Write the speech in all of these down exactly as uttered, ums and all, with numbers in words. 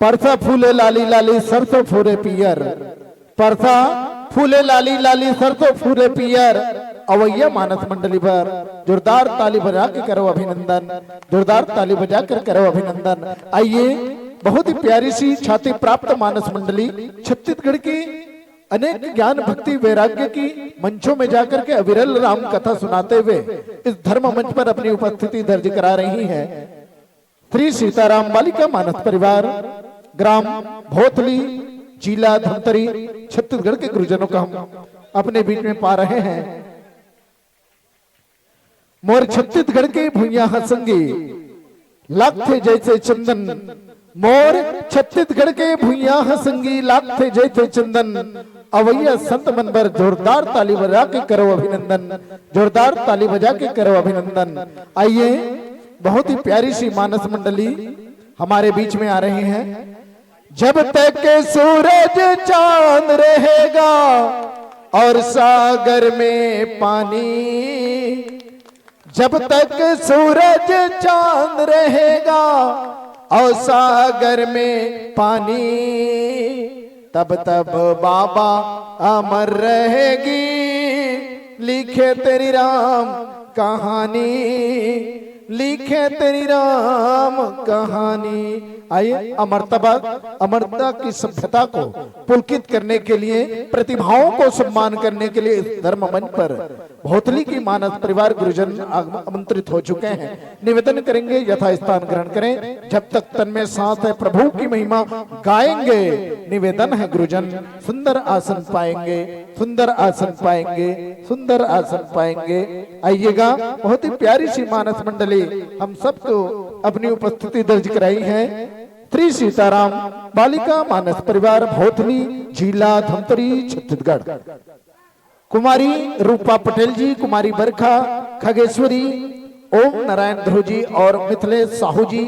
परसा फूले लाली लाली सरसों फूले पियर, परसा फूले लाली लाली सरसों फूले पियर। अवैया मानस मंडली बर जोरदार ताली बजा के करो अभिनंदन, जोरदार ताली बजा कर करो अभिनंदन। आइए, बहुत ही प्यारी सी छाती प्राप्त मानस मंडली, छत्तीसगढ़ की अनेक ज्ञान भक्ति वैराग्य की मंचों में जाकर के अविरल राम कथा सुनाते हुए इस धर्म मंच पर अपनी उपस्थिति दर्ज करा रही है। श्री सीताराम बालिका मानस परिवार, ग्राम भोथली, जिला धमतरी, छत्तीसगढ़ के गुरुजनों को हम अपने बीच में पा रहे हैं। मोर छत्तीसगढ़ के भुइयां ह संगी, लागथे जैसे चंदन। मोर छत्तीसगढ़ के भुइयां ह संगी, लागथे जैसे चंदन। अवैया संत मन बर जोरदार ताली बजा के करो अभिनंदन, जोरदार ताली बजा के करो अभिनंदन। आइए, बहुत ही प्यारी सी मानस मंडली हमारे बीच में आ रही है। जब तक सूरज चांद रहेगा और सागर में पानी, जब तक सूरज चांद रहेगा और सागर में पानी, तब तब बाबा अमर रहेगी, लिखे तेरी राम कहानी, लिखे तेरी राम कहानी। आइए, अमरता, अमरता की सभ्यता को पुलकित करने के लिए, प्रतिभाओं को सम्मान करने के लिए इस धर्म मंच पर भोथली की मानस परिवार गुरुजन आगम-, आमंत्रित हो चुके हैं। निवेदन करेंगे, यथास्थान ग्रहण करें। जब तक तन में सांस है, प्रभु की महिमा गाएंगे। निवेदन है गुरुजन, सुंदर आसन पाएंगे, सुंदर आसन पाएंगे, सुंदर आसन पाएंगे। आइएगा, बहुत ही प्यारी सी मानस मंडली हम सबको अपनी उपस्थिति दर्ज कराई है। श्री सीताराम बालिका मानस परिवार, भोथली, जिला धमतरी, छत्तीसगढ़। कुमारी रूपा पटेल जी, कुमारी बरखा खगेश्वरी, ओम नारायण ध्रुव जी और मिथिलेश साहू जी,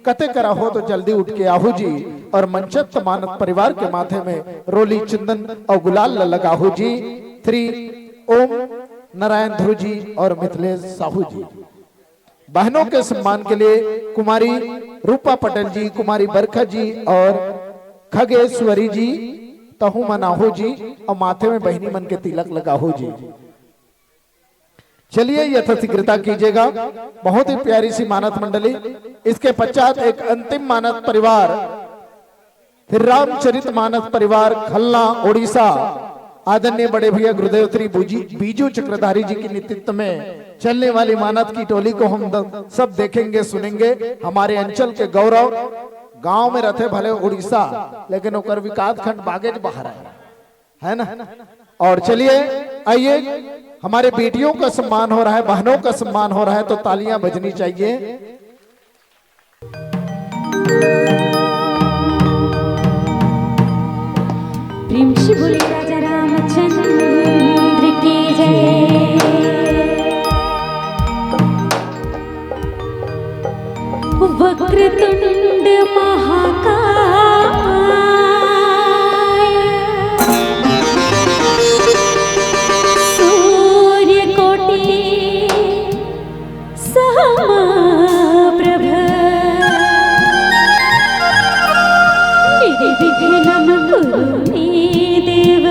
कते करा हो तो जल्दी उठ के आहू जी और मंचस्थ मानस परिवार के माथे में रोली चंदन और गुलाल ल लगाहू जी। श्री ओम नारायण ध्रुव जी और मिथिलेश साहू जी। बहनों के सम्मान के लिए कुमारी रूपा पटेल जी, कुमारी बरखा जी और खगेश्वरी जी, तहु मनाहो जी और माथे में बहनी मन के तिलक लगाहो जी। चलिए, यथाशीघ्रता कीजिएगा। बहुत ही प्यारी सी मानस मंडली। इसके पश्चात एक अंतिम मानस परिवार, श्री रामचरित मानस परिवार खलना, उड़ीसा, आदरणीय बड़े भैया गुरुदेव श्री बूजी-, बीजू चक्रधारी जी के नेतृत्व में चलने वाली मानस की टोली को हम द-, सब देखेंगे, सुनेंगे। हमारे अंचल के गौरव, गांव में रहते भले उड़ीसा, लेकिन ओकर विकास खंड बागेच बाहर है, है ना? और चलिए, आइए, हमारे बेटियों का सम्मान हो रहा है, बहनों का सम्मान हो रहा है, तो तालियां बजनी चाहिए। प्रेम से बोले राजा रामचंद्र की जय। वक्रतुंड महाकाय, सूर्यकोटि समप्रभ, निर्विघ्नं कुरु मे देव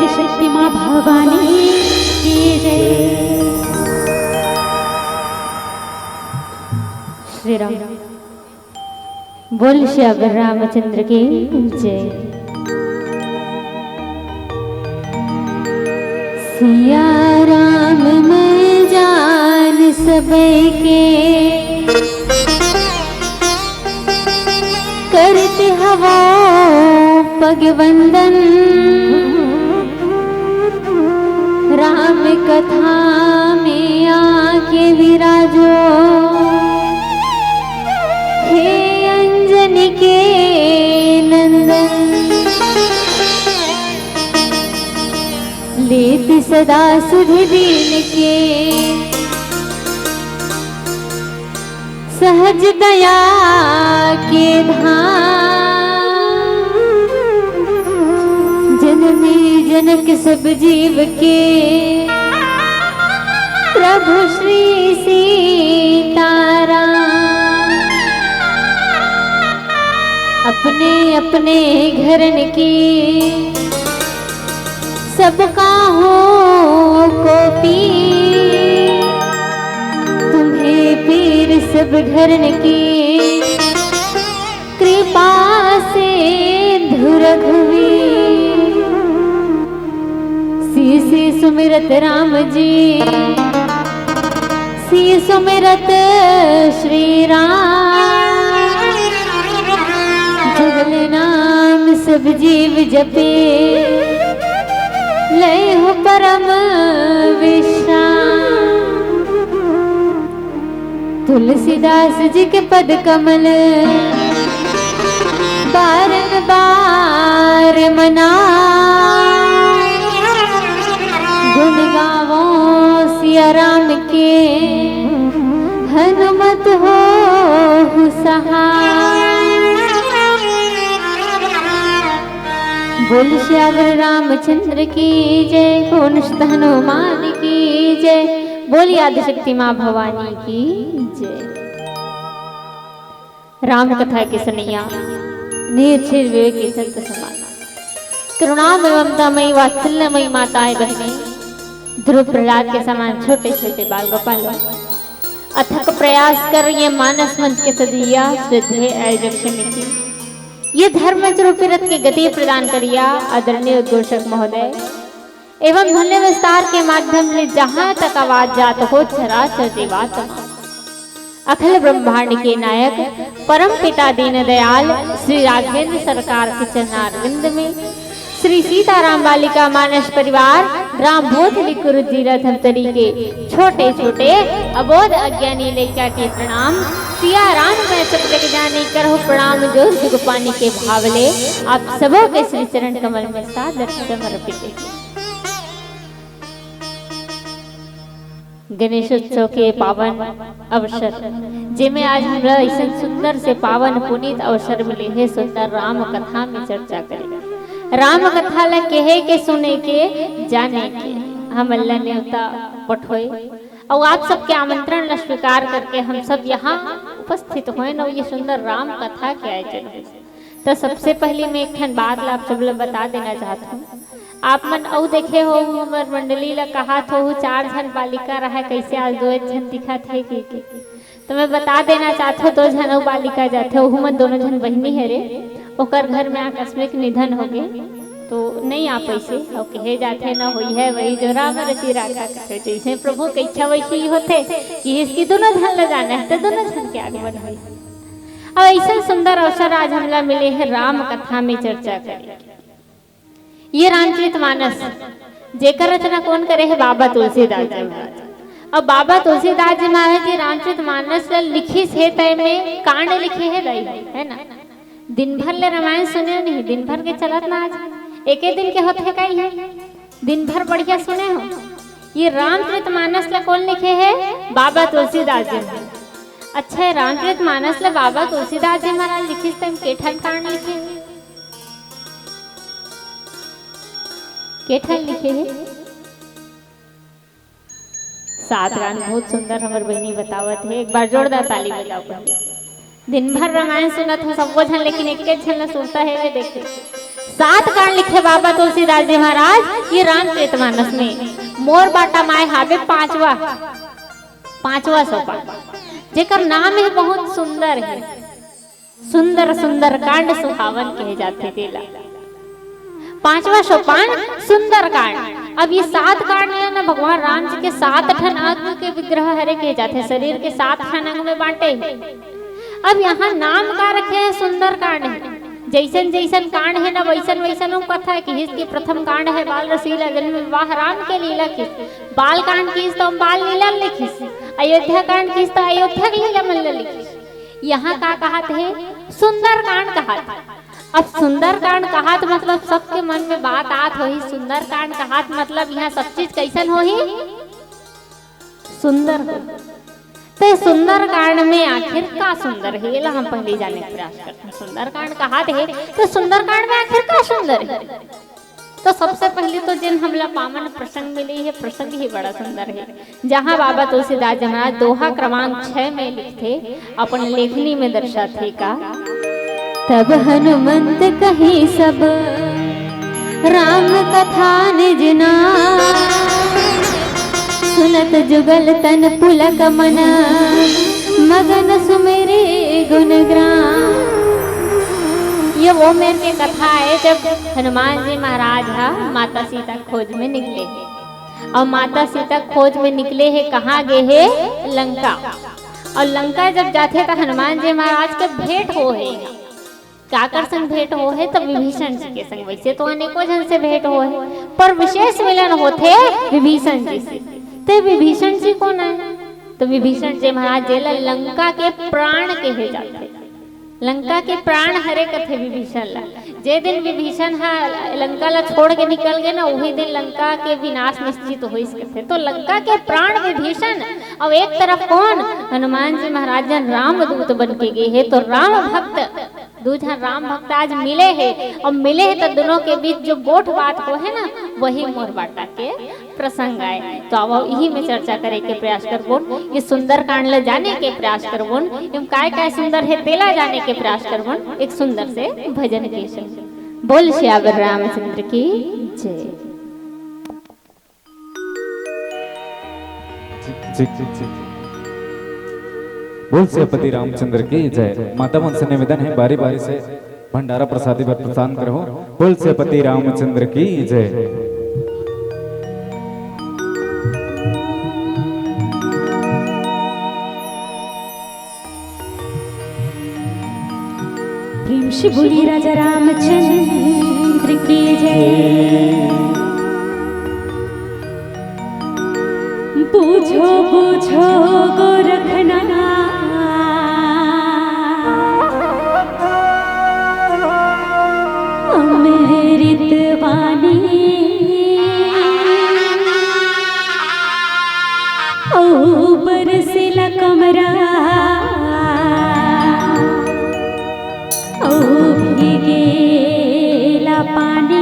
शक्ति माँ भवानी की जय। श्री राम। बोल श्री रामचंद्र की जय। सिया राम मैं जान सबके करत हवो पग वंदन। राम कथा में आके विराजो हे अंजनी के नंदन। लेत सदा सुध दीन के सहज दया के धाम। जनमी जनक सब जीव के प्रभु श्री सीताराम। अपने अपने घरन की सबका हो को पीर, तुम्हें पीर सब घरन की कृपा से धुरघुवी। शीश सुमिरत राम जी, शीश सुमिरत श्री राम। जुगल नाम सब जीव जपे, लय हो परम विश्राम। तुलसीदास जी के पद कमल बारंबार मना। गुण गावो सिया राम के, हनुमत होहु सहाय। बोल सियावर रामचंद्र की जय, बोल हनुमान की जय, बोल आदिशक्ति माँ भवानी की जय। राम कथा के सुनैया, निर्छेद विवेकी संत समान। करुणा में ममता मई वात्सल्य मई माताएं बहनें, ध्रुव प्रहलाद के समान छोटे छोटे बाल गोपालों, अथक प्रयास कर ये मानस मंच के सजैया श्रद्धेय आयोजक समिति, ये धर्म मंच रूपी रथ के गति प्रदान करिया आदरणीय उद्घोषक महोदय, एवं ध्वनि विस्तार के माध्यम ले जहां तक आवाज जात हो, चराचर जीवात्मा, अखिल ब्रह्मांड के नायक, परम पिता दीनदयाल श्री राघवेंद्र सरकार के चरणारविंद में श्री सीताराम बालिका मानस परिवार, ग्राम भोथली कुरुद, जिला धमतरी के छोटे छोटे अबोध अज्ञानी लइका के प्रणाम। सिया राम में सब जग जानी, करहु प्रणाम जोर जुग पानी के भाव ले। आप सबो के श्री चरण कमल में सादर समर्पित हे। गणेशोत्सव के पावन अवसर, जेमे आज हमरा अइसन सुंदर से पावन पुनीत अवसर मिले हे सुंदर राम कथा में चर्चा करे। राम कथा ला कहे के, सुने के, जाने के हमन ला नेवता पठोए अउ आप सबके आमंत्रण ला स्वीकार करके हम सब यहाँ उपस्थित होएन अउ ये सुंदर राम कथा के आयोजन होइस। तो सबसे पहले मैं एक ठन बात ला आप सब ला बता देना चाहत हूँ। आप मन अउ देखे हो, हमर मंडली ला कहात हो, चार झन बालिका रहा, कैसे आज दो एक झन दिखत हे कि, कि। तो मैं बता देना चाहत हूँ, दो झन अउ बालिका जाथे, ओहू मन दोनों झन बहिनी हरे। ओकर घर में आकस्मिक निधन हो गे, तो नहीं आ पैसे। अउ कहे जाथे, "न होई है वही जो राम रचि राखा" कथे, जैसे प्रभु के इच्छा वैसे ही होथे। कि इसकी दोनों झन ला जाना है, तो दोनों झन के आगमन होई। अब ऐसा सुंदर अवसर आज हमला मिले है राम कथा में चर्चा करे। ये रामचरित मानस, जेकर रचना कौन करे है? बाबा तुलसीदास जी महाराज। अब बाबा तुलसीदास जी महाराज जी रामचरित मानस ला लिखिस हे, तय में कांड लिखे है दाई, है ना? दिन भर ले रामायण सुने नहीं, दिन भर के चलत ना आज, एके दिन के होथे का ये? दिन भर बढ़िया सुने हो। ये रामचरित मानस ला कौन लिखे है? बाबा तुलसीदास जी महाराज। अच्छा, ये रामचरित मानस ला बाबा तुलसीदास जी महाराज लिखिस, तय में के ठन कांड लिखे है? के ठन लिखे हे? सात कांड। बहुत सुंदर हमर बहिनी बतावत हे, एक बार जोरदार ताली बजाओ पहले। दिन भर रामायण सुनत हो सबो झन, लेकिन एक एक झन ला सुनता है, ये देखे। सात कांड लिखे बाबा तुलसीदास जी महाराज ये रामचरित मानस में। मोर बाटा माय हावे पांचवा, पांचवा सोपान, जेकर नाम है बहुत सुंदर है। सुंदर सुंदर कांड सुहावन कहे जाथे तेला। पांचवा सोपान सुंदर कांड। अब ये सात कांड ला ना भगवान राम जी के सात ठन अंग के विग्रह हरे कहे जाथे, शरीर के सात ठन अंग में बांटे हे। अब यहाँ नाम का रखे हे? सुंदर कांड हे। जैसन जैसन कांड हे ना वैसन वैसन वो कथा हे। किहिस कि प्रथम कांड हे बाल रसलीला, जेमे विवाह राम के लीला किहिस। बाल कांड किहिस तो बाल लीला लिखिस। अयोध्या कांड किहिस तो अयोध्या के लीला मन ला लिखिस। यहाँ का कहात हे? सुंदर कांड कहात हे। अब सुंदर कांड कहात मतलब सबके मन में बात आत होही, सुंदर कांड कहात मतलब यहाँ सब चीज कैसन होही? सुंदर होही। तो सुंदर कांड में आखिर का सुंदर हे, एला हम पहले जाने के प्रयास करते हैं। सुंदर कांड कहात हे, तो सुंदर कांड में आखिर का सुंदर हे? तो सबसे पहले तो जेन हमला पावन प्रसंग मिले हे, प्रसंग ही बड़ा सुंदर हे, जहाँ बाबा तुलसीदास जी महाराज दोहा क्रमांक छह में लिखथे, अपन लेखनी में दर्शाथे का, तब हनुमंत कही सब राम कथा निज नाम, सुनत जुगल तन पुलक मन, मगन सुमिरे गुण ग्राम। ये वो मेर के कथा है, जब हनुमान जी महाराज हा माता सीता खोज में निकले हे, और माता सीता खोज में निकले हे, कहाँ गे हे? लंका। और लंका जब जाथे तो हनुमान जी महाराज के भेंट हो हे। काकर संग भेंट हो हे? तो विभीषण जी के संग। वैसे तो अनेकों झन से भेंट हो हे, पर विशेष मिलन होथे विभीषण जी से। ते विभीषण जी कौन आय? तो विभीषण जी महाराज, जेला लंका के प्राण कहे जाथे। लंका के प्राण हरे कथे विभीषण ला। जे दिन विभीषण हा लंका ला छोड़ के निकल गे ना, वही दिन लंका के विनाश निश्चित होइस कथे। तो लंका के प्राण विभीषण, और एक तरफ कौन? हनुमान जी महाराज जन रामदूत बन के गे हे। तो राम भक्त, दू झन राम भक्त आज मिले हे, और मिले हे तो दोनों के बीच जो गोठ बात हो हे ना, वही मोर बाटा के प्रसंग आय। तो अब इही में चर्चा करे के प्रयास करबोन, ये सुंदरकांड ला जाने के प्रयास करबोन, एम काय काय सुंदर हे तेला जाने के प्रयास करबोन, एक सुंदर से भजन के संग। बोल सियावर रामचंद्र की जय। जी, जी, जी। बोल सियापति रामचंद्र की जय। माता मन से निवेदन है, बारी बारी से भंडारा प्रसादी बर प्रस्थान करहु। बोल सियापति रामचंद्र की जय। प्रेम से बोली राजा रामचंद्र की जय। बूझो बूझो गोरखनाथ, अमृत वाणी। अहो बरसेला कमरा, अहो भीगेला पानी।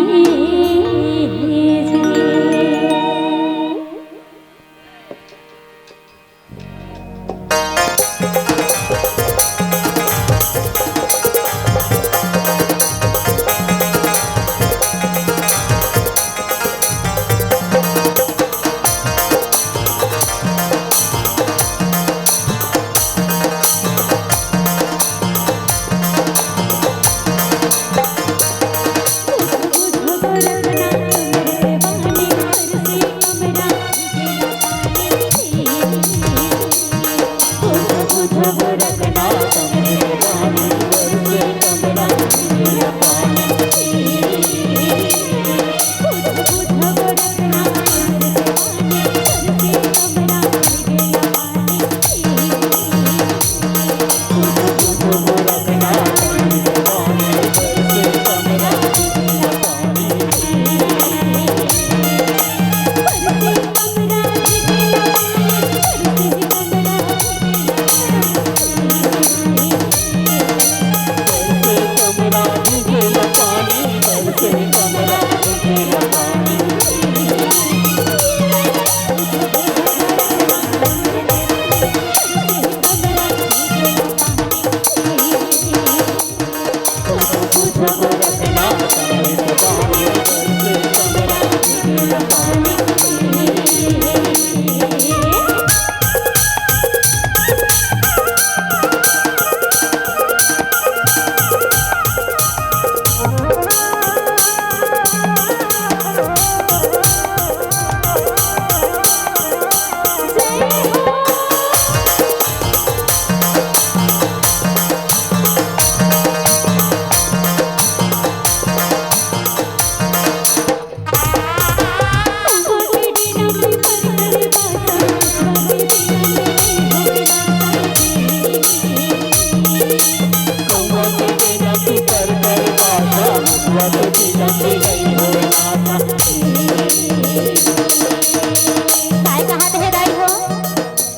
काय कहत हे दाई हो?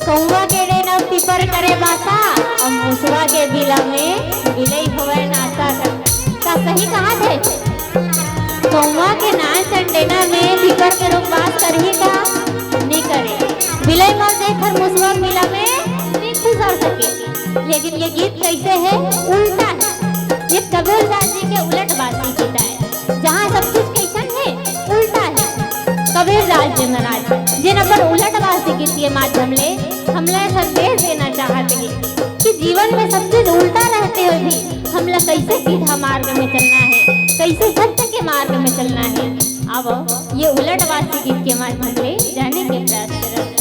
कौवा के डेना पीपर करे बासा, अउ मुसवा के बिला में बिलई होवय नासा। का सही कहत हे? कौवा के नान चंडेना में पीपर के रूख बास करही का? नइ करे। बिलई मर जाही फेर मुसवा के बिला में नइ खुसर सके। लेकिन ये गीत कइसे हे? उल्टा हे। ये कबीरदास जी के उलट बासी गीत आय। जहाँ सब चीज कइसन हे, उल्टा हे। कबीरदास जी महाराज, जेन अपन उलट बासी गीत के माध्यम ले हमला संदेश देना चाहत हे कि जीवन में सब चीज उल्टा रहते हुए भी हमला कइसे सीधा मार्ग में चलना हे, कइसे सत्य के मार्ग में चलना हे। अब ये उलट बासी गीत के माध्यम ले जाने के प्रयास करब।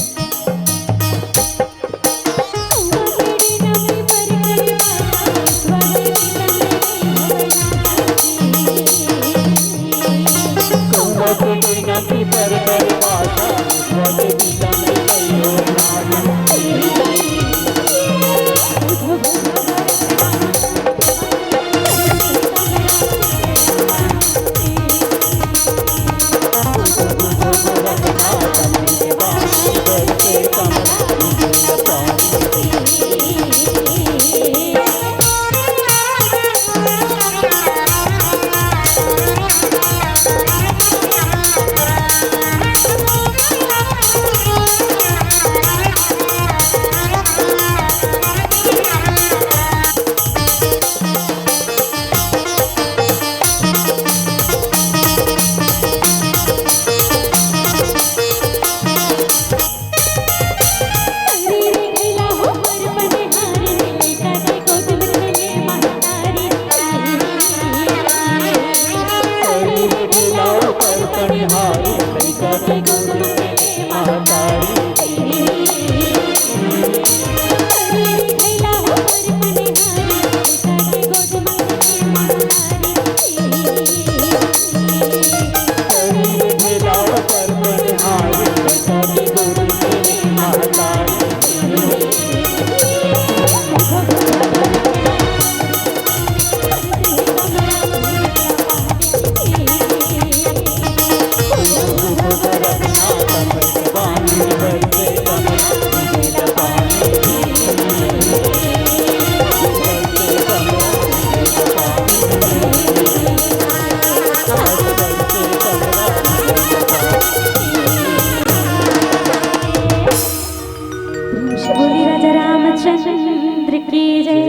बोल राजा रामचंद्र की जय।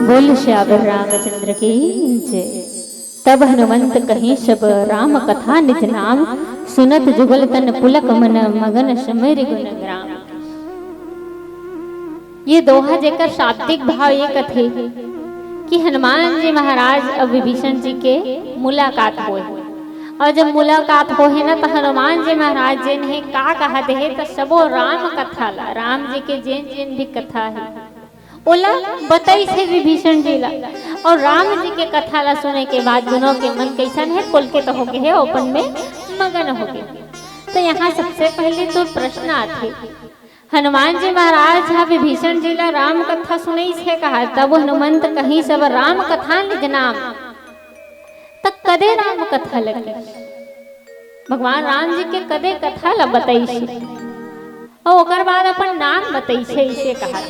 बोल सियावर रामचंद्र की जय। तब हनुमंत कहीं सब राम कथा निज नाम, सुनत जुगल तन पुलक मन मगन सुमिरि गुण ग्राम। ये दोहा जेकर शाब्दिक भाव ये कथे कि हनुमान जी महाराज अउ विभीषण जी के मुलाकात होए, अउ जब मुलाकात होए हे ना, त हनुमान जी महाराज जेन हे का कहत हे, त सबो राम कथा ला, राम जी के जेन जेन भी कथा हे, ओला बताइस हे विभीषण जी ला। अउ राम जी के कथा ला सुने के बाद दुनों के मन कइसन हे, पुलकित होगे हे, अपन में मगन होगे। त यहाँ सबसे पहले तो प्रश्न आथे, हनुमान जी महाराज ह विभीषण जी ला राम कथा सुनइस हे कहा, तब हनुमंत कहिस अब राम कथा निज नाम। त कदे राम कथा लगिस? भगवान राम जी के कदे कथा ला बताइस हे? अउ ओकर बाद अपन नाम बताइस हे, इसे कहा।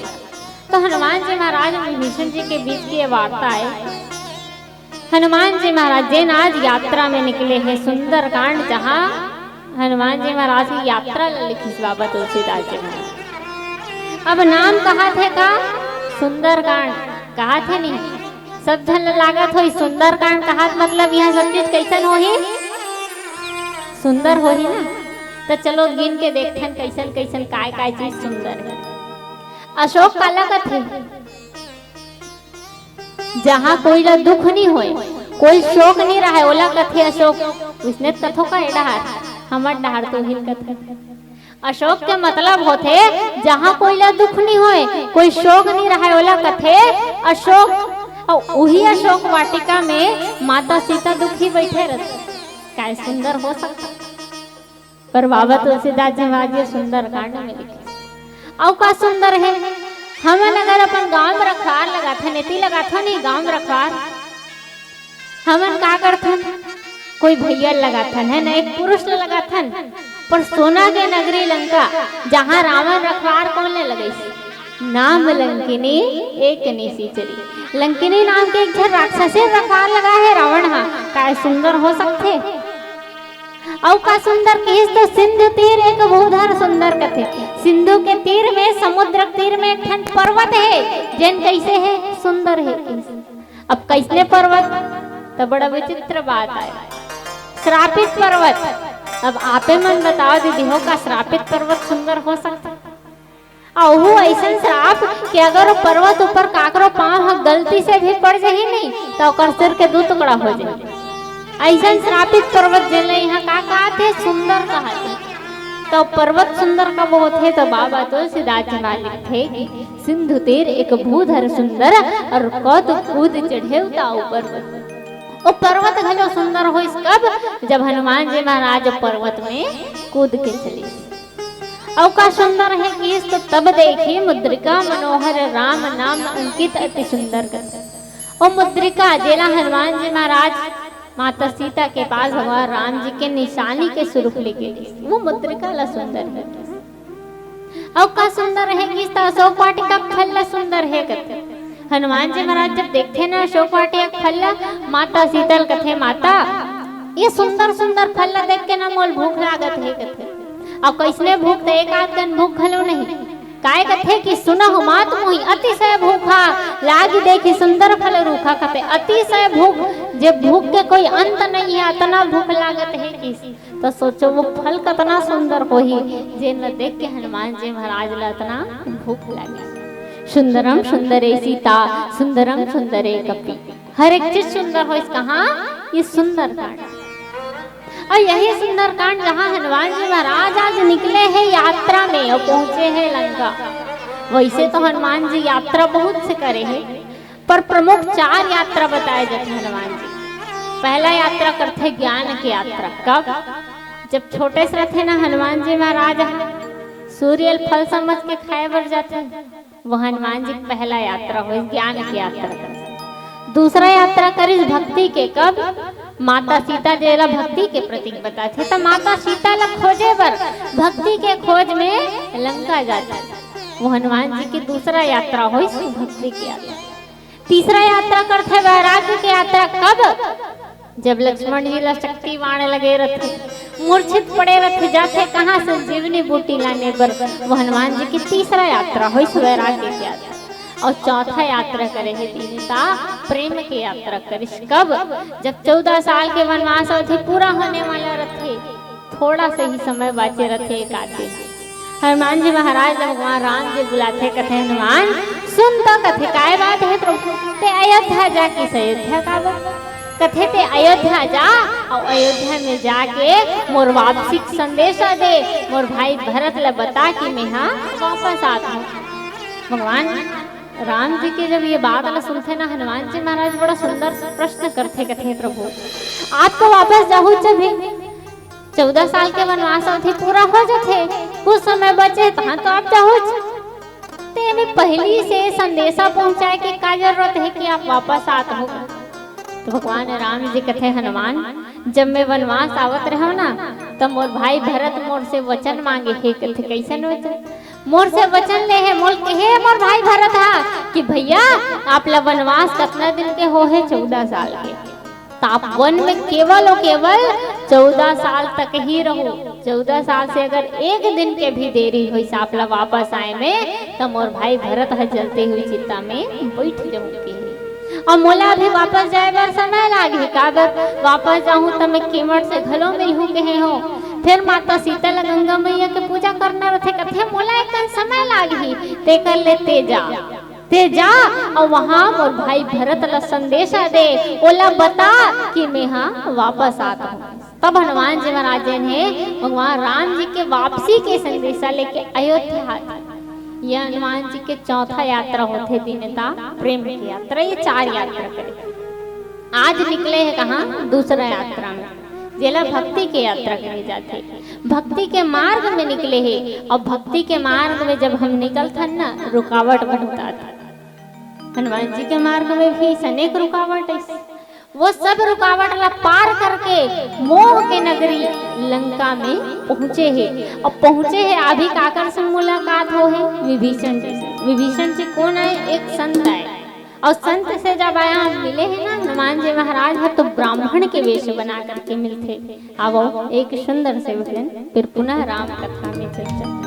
त हनुमान जी महाराज अउ विभीषण जी के बीच के ये वार्ता आय। हनुमान जी महाराज जेन आज यात्रा में निकले हे, सुंदरकांड, जहाँ हनुमान जी महाराज के यात्रा ला लिखिस बाबा तुलसीदास जी महाराज। अब नाम कहाथे का? सुंदरकांड कहाथे नहीं। सब झन ला लागत होही सुंदरकांड कहात मतलब यहाँ सब चीज कइसन होही? सुंदर होही ना। त चलो गिन के देखथन कइसन कइसन काय काय चीज सुंदर हे। अशोक काला कथे? जहाँ कोई ला दुख नहीं होए, कोई शोक नहीं रहे, ओला कथे अशोक। उसने कथो का ए डहार, हमर डहार तो हिल कथे। अशोक के मतलब होथे, जहाँ कोई ला दुख नहीं होए, कोई शोक नहीं रहे, ओला कथे अशोक। अउ उही अशोक वाटिका में माता सीता दुखी बैठे रहते। काय सुंदर हो सकता? पर बाबा तुलसीदास जी महाराज ये सुंदरकांड में लिखे। अउ का सुंदर हे, हमन अगर अपन गांव में रखवार लगाथन, एती लगाथन नहीं गांव में रखवार, हमन का करथन? कोई भैया लगाथन, है ना, एक पुरुष ल लगाथन, पर सोना के नगरी लंका, जहां रावण रखवार कोन ले लगाइस? नाम लंकिनी एक निशिचरी। लंकिनी नाम के एक झन राक्षसी रखवार लगा हे रावण हा, काय सुंदर हो सकथे? अउ का सुंदर कहिस तो सिंधु तीर एक भूधर सुंदर कथे। सिंधु के तीर में, समुद्र के तीर में एक ठन पर्वत हे, जेन कइसे हे? सुंदर हे। अब कइसने पर्वत? त बड़ा विचित्र बात आय, श्रापित पर्वत। अब आपे मन बताओ दीदी हो, का श्रापित पर्वत सुंदर हो सकथे? अउ वो अइसन श्राप कि अगर वो पर्वत ऊपर काकरो पांव ह गलती से भी पड़ जाही नहीं, त ओकर सिर के दू टुकड़ा हो जाही। अइसन श्रापित पर्वत जेला इहाँ का कहाथे? सुंदर कहाथे। त पर्वत सुंदर कब होथे? त बाबा तुलसीदास जी महाराज लिखथे कि सिंधु तीर एक भूधर सुंदर, अउ कौतुक कूद चढ़े उता ऊपर। वो पर्वत घलो सुंदर होइस कब? जब हनुमान जी महाराज पर्वत में कूद के चलिस। अउ का सुंदर हे कहिस तो तब देखी मुद्रिका मनोहर राम नाम अंकित अति सुंदर कथे। ओ मुद्रिका जेला हनुमान जी महाराज माता सीता के पास भगवान राम जी के निशानी के स्वरूप लेके गिस, वो मुद्रिका ला सुंदर कथे। अउ का सुंदर हे कहिस त अशोक वाटिका फल ला सुंदर हे कथे। हनुमान जी महाराज जब देखथे ना अशोक वाटिका फल ला, माता सीता ल कथे, माता, ये सुंदर सुंदर फल ला देख के ना मोल भूख लागत हे कथे। अउ कइसने भूख, त एक आध कन भूख घलो नहीं। काय कथे कि सुनहु मात मोहि अतिशय भूखा, लागि देखि सुंदर फल रूखा कथे। अतिशय भूख, जे भूख के कोई अंत नहीं हे, अतना भूख लागत हे कि त सोचो वो फल कतना सुंदर होही, जेन ल देख के हनुमान जी महाराज ल अतना भूख लागे। सुंदरम सुंदरे सीता, सुंदरम सुंदरे कपि। हर एक चीज सुंदर होइस कहाँ? ये सुंदरकांड। अउ यही सुंदरकांड जहाँ हनुमान जी महाराज आज निकले हे यात्रा में अउ पहुंचे हे लंका। वइसे तो हनुमान जी यात्रा बहुत से करे हे, पर प्रमुख चार यात्रा बताए जाथे हनुमान जी। पहला यात्रा करथे ज्ञान के यात्रा। कब? जब छोटे से रथे ना, हनुमान जी महाराज ह सूर्य ल फल समझ के खाए बर जाथे। वो हनुमान जी के पहला यात्रा होइस, ज्ञान के यात्रा। दूसरा यात्रा करिस भक्ति के। कब? माता सीता जेला भक्ति के प्रतीक बताथे, त माता सीता ला खोजे बर भक्ति के खोज में लंका जाथे। वो हनुमान जी के दूसरा यात्रा होइस भक्ति के यात्रा। तीसरा यात्रा करथे वैराग्य के यात्रा। कब? जब लक्ष्मण जी ला शक्ति बाण लगे रथे, मूर्छित पड़े रथे, जाथे कहाँ? संजीवनी बूटी लाने बर। वो हनुमान जी के तीसरा यात्रा होइस वैराग्य के यात्रा। अउ चौथा यात्रा करे हे दीनता, प्रेम के यात्रा करिस। कब? जब चौदह साल के वनवास अवधि पूरा होने वाला रथे, थोड़ा से ही समय बाचे रथे एक आध दिन। हनुमान जी महाराज ला भगवान राम जी बुलाथे, कथे, "हनुमान, सुन तो," कथे, "काय बात हे प्रभु? ते अयोध्या जा किस अयोध्या काबर?" कथे, "ते अयोध्या जा, अउ अयोध्या में जाके मोर वापसी के संदेशा दे, मोर भाई भरत ला बता कि मेंहा वापस आत हूँ।" भगवान राम जी के जब ये बात ला सुनथे ना, हनुमान जी महाराज बड़ा सुंदर प्रश्न करथे, कथे, "प्रभु, आप तो वापस जाहू जब चौदह साल के वनवास अवधि पूरा हो जाथे, कुछ समय बचे, तहाँ तो आप जाहूच। ते में पहली से संदेशा पहुँचाए के का जरूरत हे कि आप वापस आत हो?" तो भगवान राम जी कथे, "हनुमान, जब मैं वनवास आवत रहेंव ना, त मोर भाई भरत मोर से वचन मांगे हे," कथे, "कइसन वचन?" "मोर से वचन ले हे, मोर कहे मोर भाई भरत हा कि भैया, आप ला वनवास कतना दिन के हो हे?" "चौदह साल के।" त आप वन में केवल अउ केवल चौदह साल तक ही रहू। चौदह साल से अगर एक दिन के भी देरी होइस आप ला वापस आए में, त मोर भाई भरत ह जलते हुए चिता में बइठ जाहू कहे। अउ मोला अभी वापस जाए बर समय लागही, काबर? वापस जाहूँ त मैं कीमट से घलो मिलहूँ कहे हो। फेर माता सीता ला गंगा मैया के पूजा करना रथे, कथे, "मोला एक कन समय लागही, तेकर ले ते जा।" ते जा अउ वहां मोर भाई भरत ला संदेशा दे, ओला बता कि मेंहा वापस आत हूँ। तब हनुमान जी महाराज जेन हे, भगवान राम जी के वापसी के संदेशा लेके अयोध्या आत हे। ये हनुमान जी के चौथा यात्रा होथे दीनता प्रेम की यात्रा। ये चार यात्रा करे। आज निकले हे कहाँ? दूसरा यात्रा में, जेला भक्ति के यात्रा कहे जाथे। भक्ति के मार्ग में निकले हे, अउ भक्ति के मार्ग में जब हम निकलथन ना, रुकावट बहुत आथे। हनुमान जी के मार्ग में भी अनेक रुकावट हे। वो सब रुकावट ला पार करके मोह के नगरी लंका में पहुंचे हे। अउ पहुंचे हे, अभी काकर से मुलाकात हो हे? विभीषण जी से। विभीषण जी कोन आय? एक संत आय। अउ संत से जब यहाँ मिले हे ना हनुमान जी महाराज ह, तो ब्राह्मण के वेश बना करके मिलथे। आवो, एक सुंदर से भजन, फिर पुनः राम कथा में चर्चा।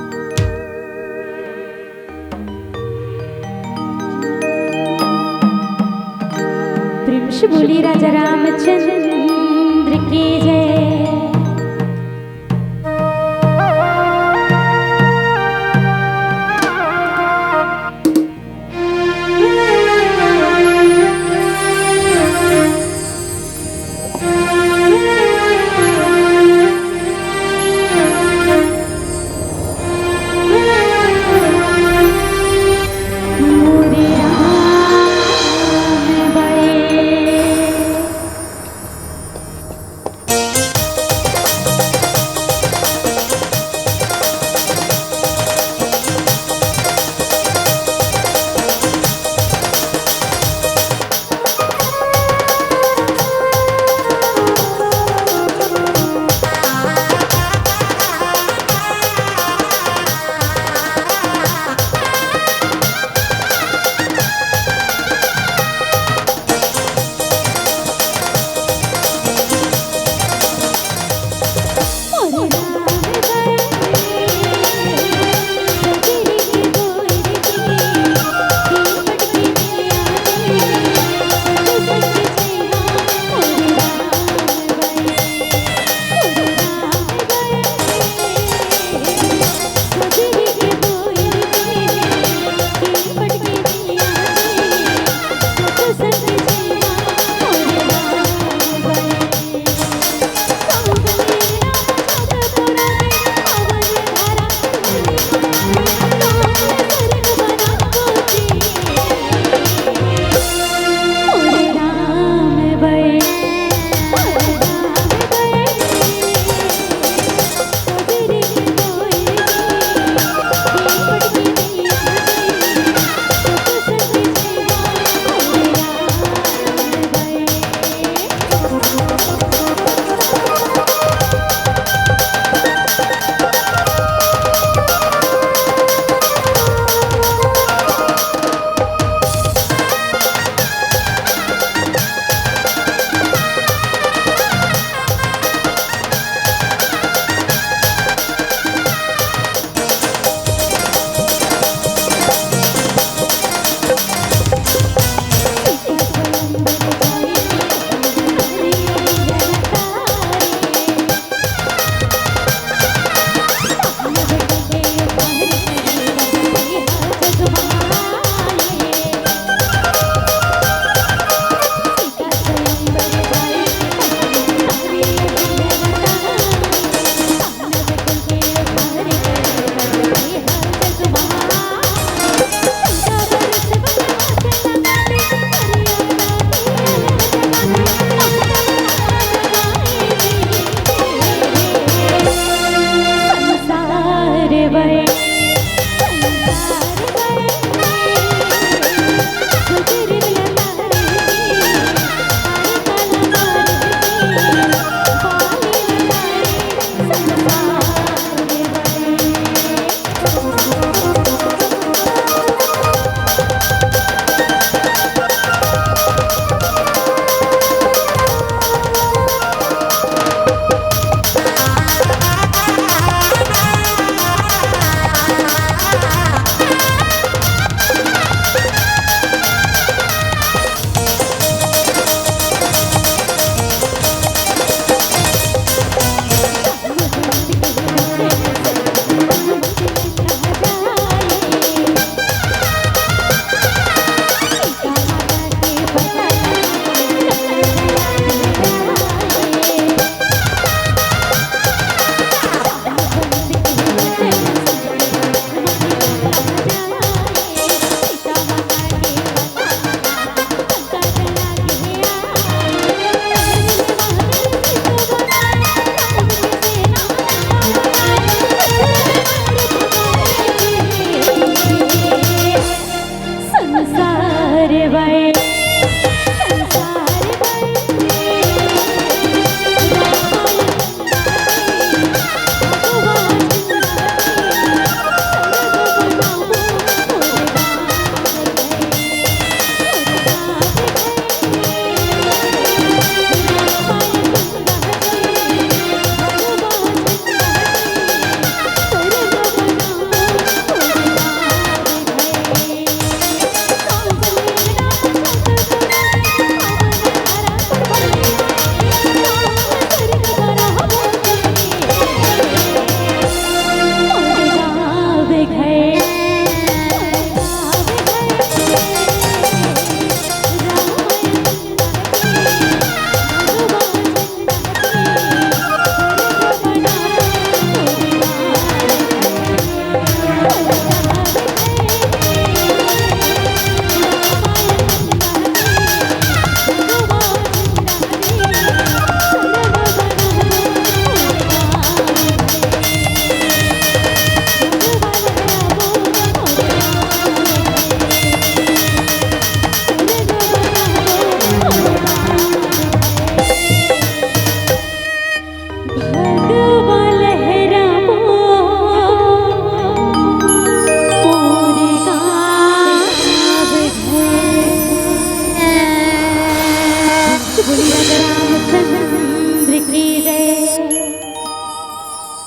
प्रेम से बोली राजा रामचंद्र की जय।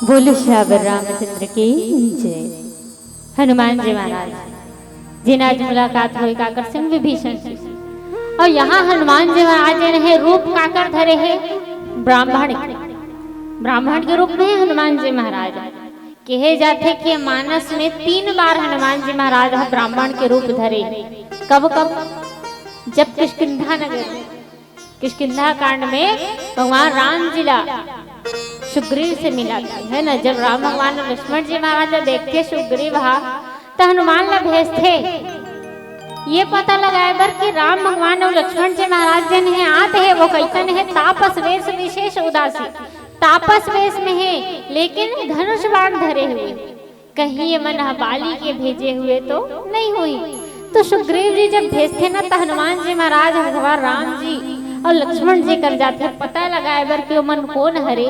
बोलो सियावर रामचंद्र की जय। हनुमान जी महाराज जी ने आज मुलाकात होई काकर संग, विभीषण जी। और यहाँ हनुमान जी महाराज ने रूप काकर धरे हे, ब्राह्मण के। ब्राह्मण के रूप में हे हनुमान जी महाराज। कहे जाथे कि मानस में तीन बार हनुमान जी महाराज ह ब्राह्मण के रूप धरे। कब कब? जब किष्किंधा नगर, किष्किंधा कांड में भगवान राम जी ला सुग्रीव से मिलाथे, है ना। जब राम भगवान अउ लक्ष्मण जी महाराज ला देखथे सुग्रीव हा, त हनुमान ला भेजथे ये पता लगाए बर कि राम भगवान अउ लक्ष्मण जी महाराज जेन हे आत हे, वो कैसन हे? तापस वेश विशेष उदासी। तापस वेश में हे, लेकिन धनुष बाण धरे हुए। कहीं ये मन ह बाली के भेजे हुए तो नहीं होही। तो सुग्रीव जी जब भेजथे ना, त हनुमान जी महाराज भगवान राम जी अउ लक्ष्मण जी कर जाथे पता लगाए बर कि ओमन कोन हरे।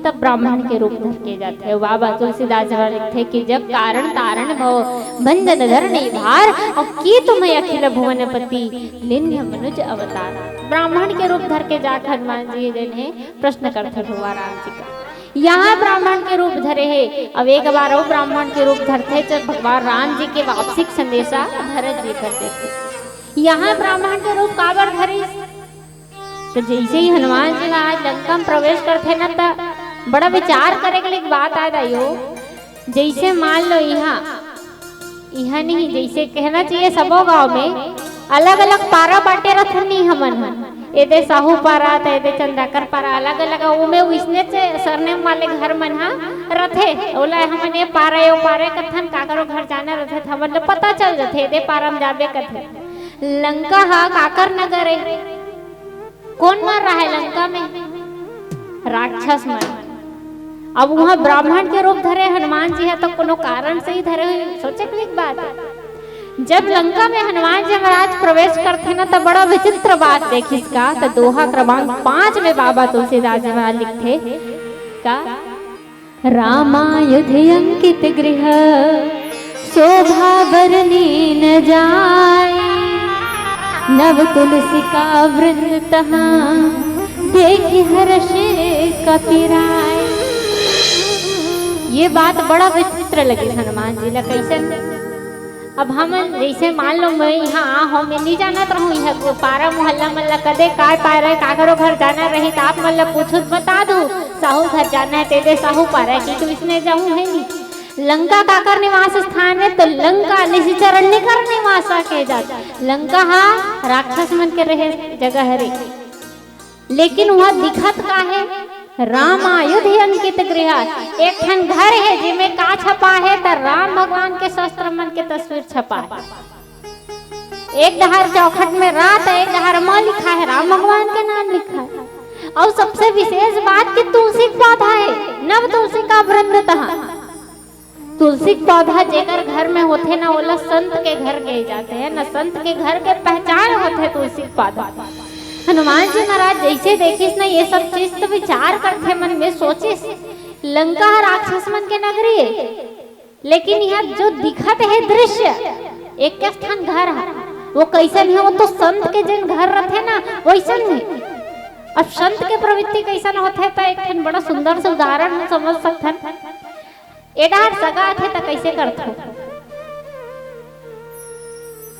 तब ब्राह्मण के रूप धर के जाथे। बाबा तुलसीदास जी महाराज लिखथे कि जब कारण तारण भव भंजन धरणी भार, अउ की तुम्हें अखिल भुवनपति लिन्ह मनुज अवतार। ब्राह्मण के रूप धर के जाके हनुमान जी जेन हे प्रश्न करथे भगवान राम जी का। यहाँ ब्राह्मण के रूप धरे हे, अब एक बार अउ ब्राह्मण के रूप धरथे, जब भगवान राम जी के वापसी के संदेशा भरत जी कर देथे। यहाँ ब्राह्मण के रूप काबर धरिस? तो जैसे ही हनुमान जी महाराज लंका में प्रवेश करथे ना, त बड़ा विचार करे के लिए बात आय दाई हो। जैसे मान लो यहाँ, यहाँ नहीं, जैसे कहना चाहिए सबो गांव में अलग-अलग पारा बांटे रथन नहीं हमन ह। एदे साहू पारा, त एदे चंद्राकर पारा, अलग-अलग, ओमे उइसने से सरनेम वाले घर मन ह रथे। ओला हमन ए पारा, ए पारा कथन, काकरो घर जाना रथे, त हमन ल पता चल जथे, एदे पारा म जाबे कथे। लंका ह काकर नगर ए? कोन मन रहे लंका में? राक्षस मन। अब वहाँ ब्राह्मण के रूप धरे हनुमान जी ह, तो कोनो कारण से ही धरे हुए, सोचे के लिए बात है। जब लंका में हनुमान जी महाराज प्रवेश करथे ना, तो बड़ा विचित्र बात देखिस का। तो दोहा क्रमांक पाँच में बाबा तुलसीदास जी महाराज लिखथे का, रामायुध अंकित गृह शोभा बरनी न जाय, नव तुलसी का वृंद तहाँ देखि हर्ष कपिराय। ये बात बड़ा विचित्र लगे हनुमान जी ला। कैसन? अब हमन जैसे मान लो मैं यहाँ आ हूँ, मैं नहीं जानत रहूँ यहाँ को पारा मोहल्ला मन ला, कदे काय पारा है, काकरो घर जाना रही तो आप मन ला पूछू त बता दू, साहू घर जाना है, तेदे साहू पारा है, कि तू इसने जाऊँ है नहीं। लंका काकर निवास स्थान है, तो लंका निशिचर निकर निवासा के जात। लंका हा राक्षस मन के रहे जगह हरे, लेकिन वहाँ दिखत का है? रामायुध अंकित गृह, एक ठन घर है, जेमे का छपा है? त राम भगवान के शस्त्र मन के तस्वीर छपा है। एक डहार चौखट में रात है, एक डहार म लिखा है, राम भगवान के नाम लिखा है। और सबसे विशेष बात कि तुलसी के पौधा है, नव तुलसी का वृंद तहाँ। तुलसी के पौधा जेकर घर में होथे ना, ओला संत के घर कहे जाथे, है ना। संत के घर के पहचान होथे तुलसी के पौधा। हनुमान जी महाराज जैसे देखिस ना ये सब चीज, तो विचार करथे मन में, सोचिस, लंका ह राक्षस मन के नगरी है, लेकिन यहाँ जो दिखत है दृश्य, एक ठन घर है, वो कैसन है? वो तो संत के जिन घर रथे ना, वैसन है। अब संत के प्रवृत्ति कैसन होथे, तो एक ठन बड़ा सुंदर से उदाहरण हम समझ सकथन। ए डहार सगा आथे त कइसे करथो?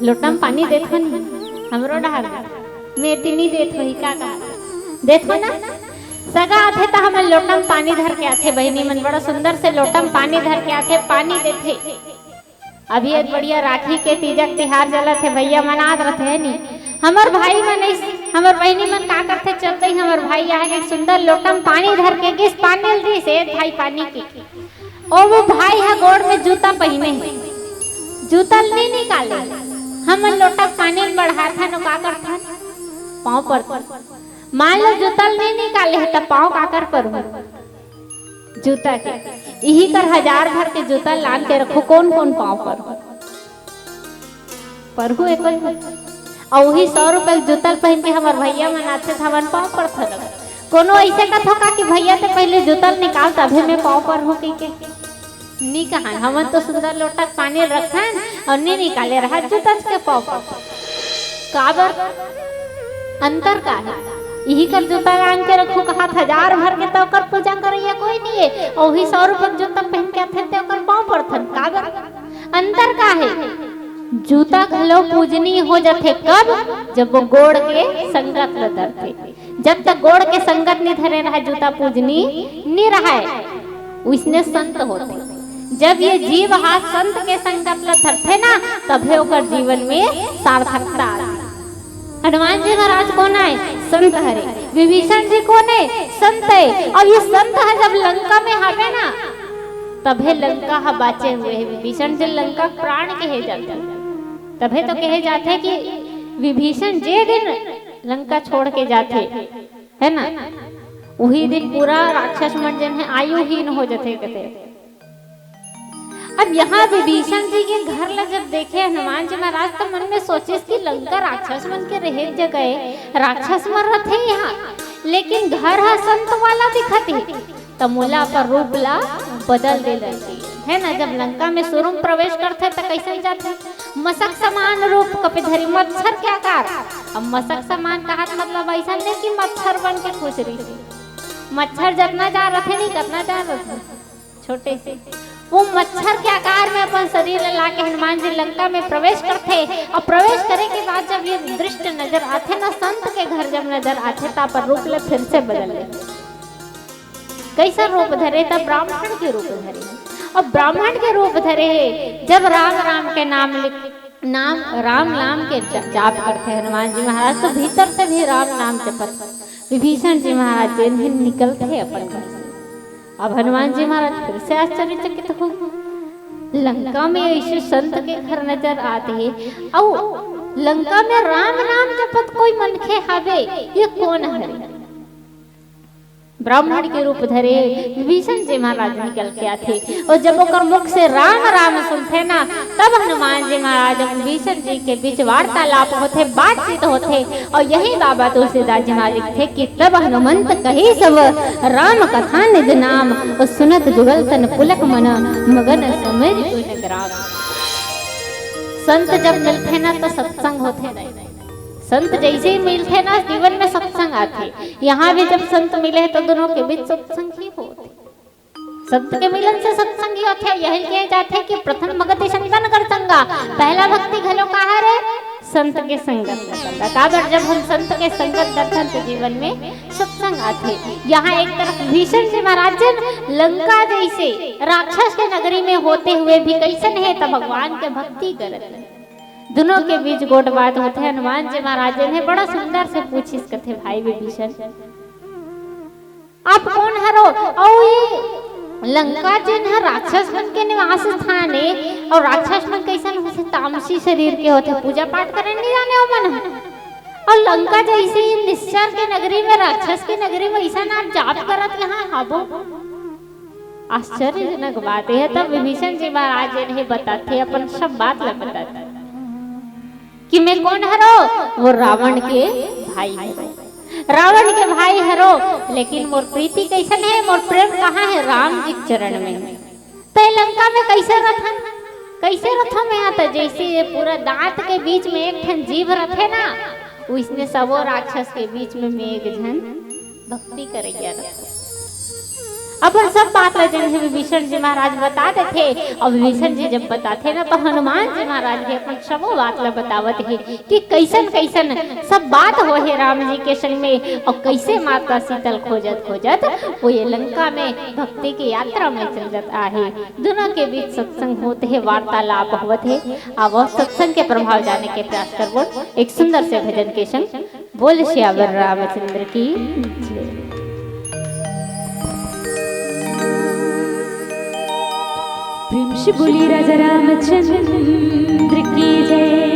लोटा म पानी देथो नी? हमरो डहार में एती नी देत होही का, का? देथो ना? सगा आथे त हमन लोटा म पानी धर के आथे, बहिनी मन बड़ा सुंदर से लोटा म पानी धर के आथे, पानी देथे। अभी एक बढ़िया राखी के तीजक तिहार चलत हे, भैया मनात रथे नी। हमर भाई मन अइस-, हमर बहिनी मन का करथे, चल दई हमर भाई आगे एक सुंदर लोटा म पानी धर के गिस, पानी ल दिस, ए भाई पानी पी। ओ वो भाई ह गोड़ में जूता पहिने हे, जूता ल नी निकाले। हमन लोटा के पानी ल बढ़ाथन, ओ का करथन? पाँव परथन। मान लो जूता ल नी निकाले हे, त पाँव काकर परहू? जूता के। इही कर हजार भर के जूता लान के रखो, कोन कोन पाँव परहू? परहू एको झन। अउ उही सौ रुपया के जूता ल पहिन के हमर भैया मन आथे, त हमन पाँव परथन। कोनो अइसे कथो का कि भैया ते पहिले जूता ल निकाल, तभे में पाँव परहूँ कहिके? नी कहन, हमन तो सुंदर लोटा के पानी रखथन अउ नी निकाले रहत जूता के पाँव परथन। काबर? अंतर का हे? इही कर जूता लान के रखू, कहात हजार भर के, त ओकर पूजा करइया कोई नहीं है। अउ उही सौ रुपये के जूता पहन के आथे, त ओकर पाँव पड़थन। काबर? अंतर का है? जूता घलो पूजनीय हो जाथे। कब? जब वो गोड़ के संगत ल धरथे। जब तक गोड़ के संगत नहीं धरे रहे, जूता पूजनीय नहीं रहे। उसने संत होथे। जब ये जीव हा संत के संगत ल धरथे ना, तभे ओकर जीवन में सार्थकता आथे। हनुमान जी महाराज कोन आय? संत हरे। विभीषण जी कोन आय? संत आय। अब ये संत ह जब लंका में हवे ना, तभे लंका ह बाचे हुए हे। विभीषण जी लंका प्राण के हे जाथे, तभे तो कहे जाथे कि विभीषण जे दिन लंका छोड़ के जाथे, है ना, उही दिन पूरा राक्षस मन जेन हे आयुहीन हो जाथे कथे। अब यहाँ विभीषण जी के घर ला जब देखे हनुमान जी महाराज, तो मन में सोचिस कि लंका राक्षस मन के रहे जगह हे, राक्षस मन रथे यहाँ, लेकिन घर हा संत वाला दिखत हे, त मोला अपन रूप ला बदल दे लगी, है ना। जब लंका में शुरू में प्रवेश करथे त कैसन जाथे? मसक समान रूप कपि धरी मच्छर के आकार। अब मसक समान कहत मतलब ऐसा नहीं कि मच्छर बन के खुश रही, मच्छर जतना जान रथे नहीं, कतना जान रथे, छोटे से, वो मच्छर के आकार में अपन शरीर ला लाके हनुमान जी लंका में प्रवेश करथे। और प्रवेश करे के बाद जब ये दृश्य नजर आथे ना, संत के घर जब नजर आथे, त अपन रूप ला फिर से बदल लेथे। कैसा रूप धरे? त ब्राह्मण के रूप धरे। अब ब्राह्मण के रूप धरे हे, जब राम राम के नाम लिख नाम, राम नाम के ज-, जाप करथे हनुमान जी महाराज, तो भीतर से भी राम नाम जपत विभीषण जी महाराज जेन हे निकलथे अपन घर से। अब हनुमान जी महाराज फिर से आश्चर्यचकित हो, लंका में ऐसे संत के घर नजर आथे, अउ लंका में राम नाम जपत कोई मनखे हावे, ये कोन हरे? ब्राह्मण के रूप धरे विभीषण जी महाराज निकल के आथे, और जब ओकर मुख से राम राम सुनथे ना, तब हनुमान जी महाराज विभीषण जी के बीच वार्तालाप होथे, बातचीत होथे। और यही बाबा तुलसीदास जी महाराज लिखथे कि तब हनुमंत कहे सब राम कथा निज नाम, और सुनत जुगल तन पुलक मन मगन समझ कुल ग्राम। संत जब मिलथे ना, तो सत्संग होथे। संत जैसे ही मिलथे ना, जीवन में सत्संग आथे। यहाँ भी जब संत मिले तो दोनों के बीच सत्संग ही होथे। संत के मिलन से सत्संग ही होथे। यही कहे जाथे कि प्रथम भक्ति संतन कर संगा। पहला भक्ति घलो का हरे? संत के संगत। काबर जब हम संत के संगत करथन तो जीवन में सत्संग आथे। यहाँ एक तरफ भीषण जी महाराज जी लंका जैसे राक्षस के नगरी में होते हुए भी कैसन हे, त भगवान के भक्ति करत हे। दोनों के बीच गोठ बात होथे। हनुमान जी महाराज जी हे बड़ा सुंदर से पूछिस कथे, भाई विभीषण, आप कोन हरो? अउ ये लंका जेन ह राक्षस मन के निवास स्थान हे, अउ राक्षस मन कैसन होथे? तामसी शरीर के होथे, पूजा पाठ करे नहीं जाने ओमन ह। अउ लंका जैसे ही निश्चर के नगरी में, राक्षस के नगरी में ऐसा नाम जाप करत यहाँ हाबो। आश्चर्यजनक बात हे। तब विभीषण जी महाराज जी हे बताथे, अपन सब बात ला बताथे कि मैं कोन हरो? वो रावण के भाई हरो। रावण के भाई हरो, लेकिन मोर प्रीति कैसन हे, मोर प्रेम कहाँ हे? राम जी के चरण में हे। त लंका में कैसे रथन, कैसे रथो मैं? यहाँ त जैसे ये पूरा दांत के बीच में एक ठन जीभ रथे ना, वैसने सबो राक्षस के बीच में मैं एक झन भक्ति करइया रथो। अपन सब बात ला जेन हे विभीषण जी महाराज बता देथे, अउ विभीषण जी जब बताथे ना, तो हनुमान जी महाराज भी अपन सबो बात ला बतावत हे कि कैसन कैसन सब बात होहे राम जी के संग में, अउ कैसे माता सीता ल खोजत खोजत वो ये लंका में भक्ति के यात्रा में चल जात आहे। दोनों के बीच सत्संग होत हे, वार्तालाप होत हे। अब सत्संग के प्रभाव जाने के प्रयास करबो एक सुंदर से भजन के संग। बोल सियावर रामचंद्र की जय। प्रेम से बोली राजा रामचंद्र की जय।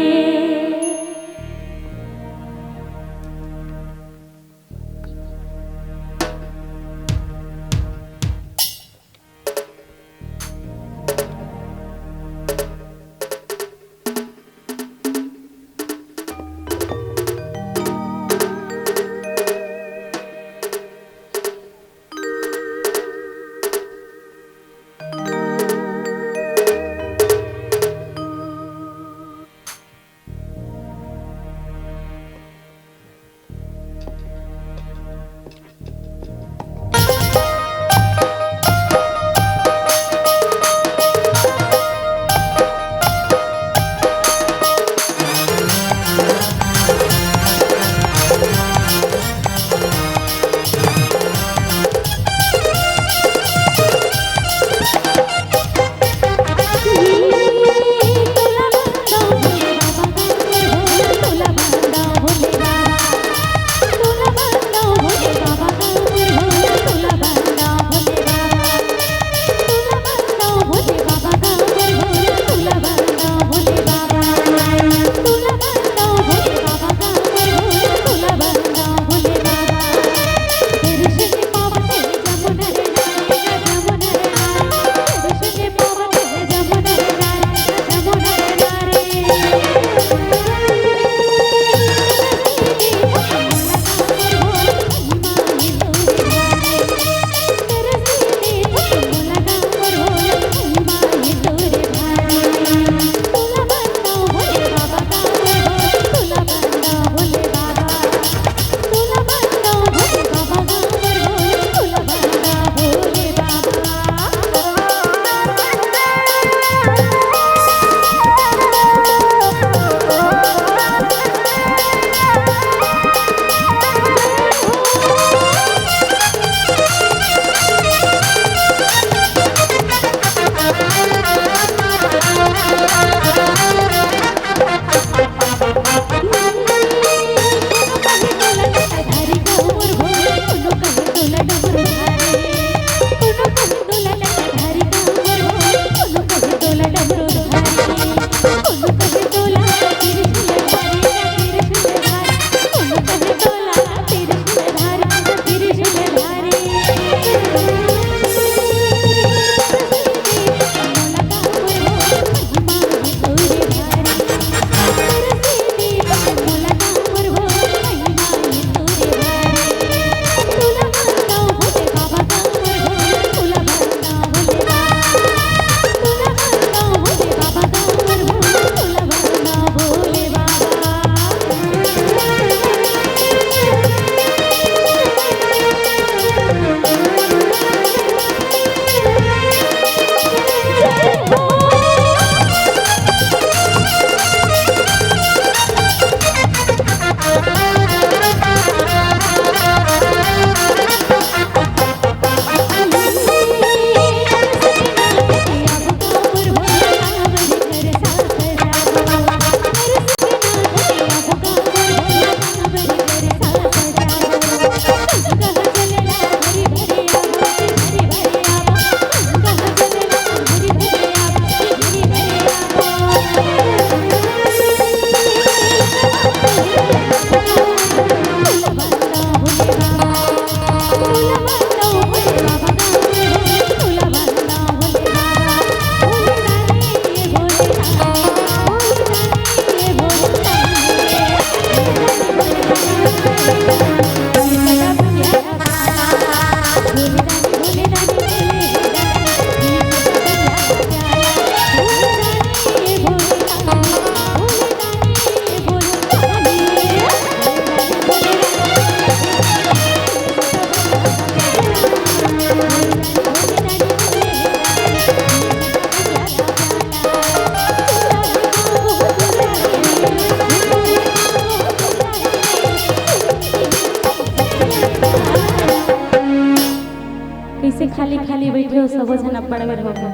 सबो झन अब्बड़ बेर हो गे।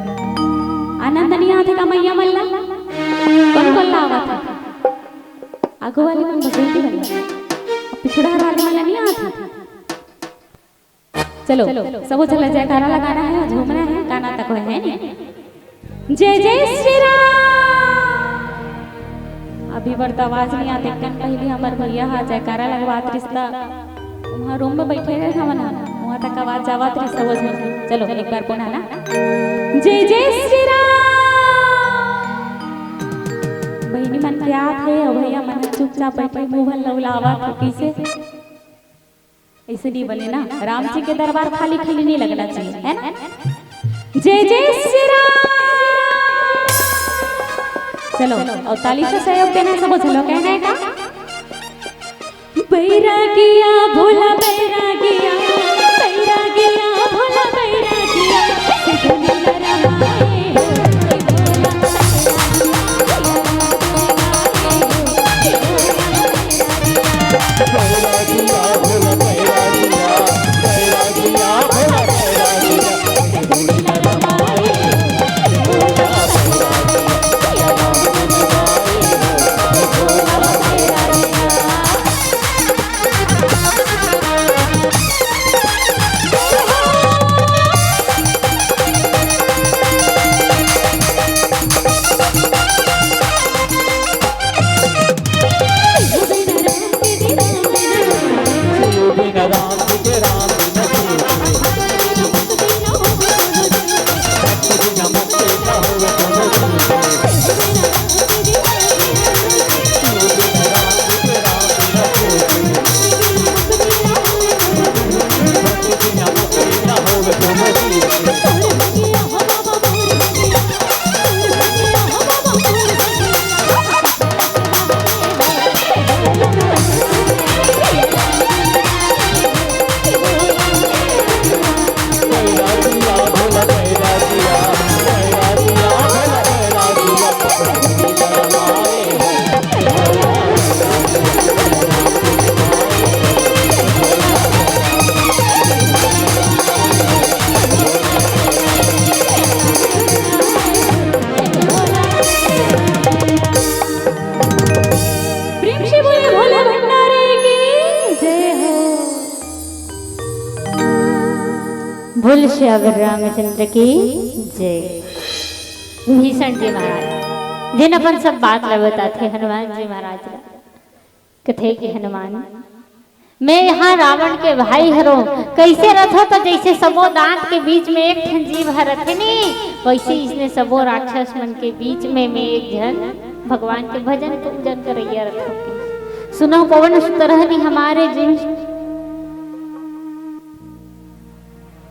आनंद नइ आथे का मइया मन ला? कोन कोन ला आवत हे? आगू वाली मन बसंती वाली, पिछुड़ा वाली मन ला नइ आथे। चलो, सबो झन ला जयकारा लगाना हे, झूमना हे, गाना तक होय हे नी। जय जय श्री राम। अभी बर तो आवाज नइ आत, एक कन पहिली हमर भैया हा जयकारा लगवात रिहिस त उहाँ रूम में बइठे रहे हमन हा, उहाँ तक आवाज जावत रिहिस, सबो झन। चलो एक बार पुनः ना, जय जय श्री राम। बहिनी मन के आत हे अउ भैया मन चुपचाप बइठे, मुंह भर लउलावत हे, कइसे अइसे नइ बने ना, राम जी के दरबार खाली खाली नइ लगना चाहिए, हे ना? जय जय श्री राम। चलो, अउ ताली से सहयोग देना हे सबो झन ला, कहना हे का? बैरागिया भोला बैरागिया, बैरागिया भोला बैरागिया, सिद्धू लीला रमाए हो, कि भोला बैरागिया, बैरागिया भोला बैरागिया। प्रेम से बोले भोले भंडारी की जय हो। बोल सियावर रामचंद्र की जय। भीषण जी महाराज, जेन अपन सब बात ल बताथे हनुमान जी महाराज ला। कथे कि हनुमान, मैं यहाँ रावण के भाई हरों, कइसे रथो त जइसे सबो दांत के बीच में एक ठन जीभ ह रथे नी, वइसे इसने सबो राक्षस मन के बीच में मैं एक झन भगवान के भजन पूजन करइया रथों। सुनो पवन सुत रहनी हमारे जिन।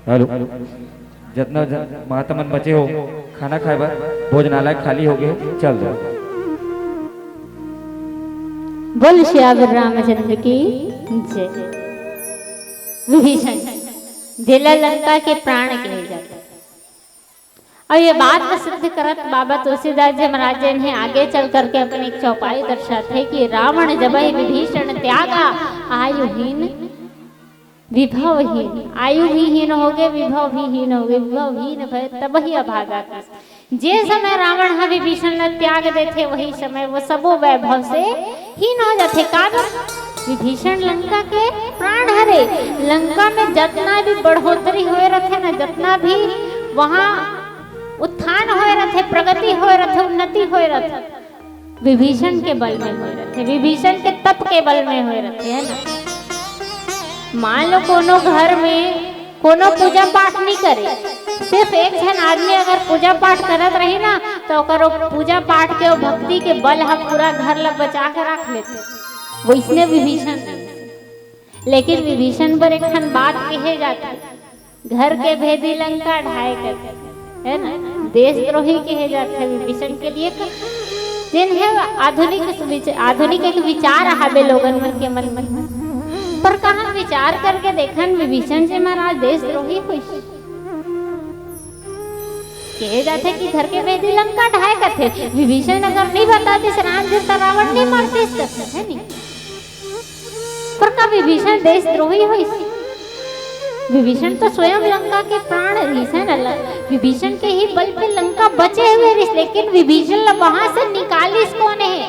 हेलो, जतना जन माता मन बचे हो, खाना खाए बर भोजनालय खाली हो गए, चल जाओ। बोल सियावर रामचंद्र की जय। विभीषण, जेला लंका के प्राण कहे जाथे। अउ ये बात ला सिद्ध करत बाबा तुलसीदास जी महाराज जी ने आगे चल करके अपन एक चौपाई दर्शाथे कि रावण जबहि विभीषण त्यागा, आयुहीन विभवहीन, आयु भी हीन हो गए, विभव भी हीन हो गए, विभवहीन भय तबहि अभागा कहिस। जे समय रावण ह विभीषण ला त्याग देथे, वही समय वो सबो वैभव से हीन हो जाथे। काबर? विभीषण लंका के प्राण हरे। लंका में जतना भी बढ़ोतरी होए रथे ना, जतना भी वहाँ उत्थान होए रथे, प्रगति होए रथे, उन्नति होए रथे, विभीषण के बल में होए रथे, विभीषण के तप के बल में होए रथे, है ना? मान लो कोनो घर में कोनो पूजा पाठ नहीं करे, सिर्फ एक झन आदमी अगर पूजा पाठ करत रही ना, तो ओकर वो पूजा पाठ के, वो भक्ति के बल ह पूरा घर ला बचा के रख लेथे। वइसने विभीषण, लेकिन विभीषण बर एक ठन बात कहे जाथे, घर के भेदी लंका ढाए कर, है ना? देशद्रोही कहे जाथे विभीषण के लिए। जेन हे आधुनिक विच-, आधुनिक एक विचार हावे लोगन मन के मन में। पर कहाँ विचार करके देखन, विभीषण जी महाराज देशद्रोही होइस? कहे जाथे कि घर के भेदी लंका ढाए करथे। विभीषण अगर नहीं बतातिस राम जी, त रावण नहीं मरतिस करथे, है नी? पर का विभीषण देशद्रोही होइस? विभीषण तो स्वयं लंका के प्राण रिहिस हे ना, ल-, विभीषण के ही बल पे लंका बचे हुए रिहिस, लेकिन विभीषण ला वहां से निकालिस कोन हे?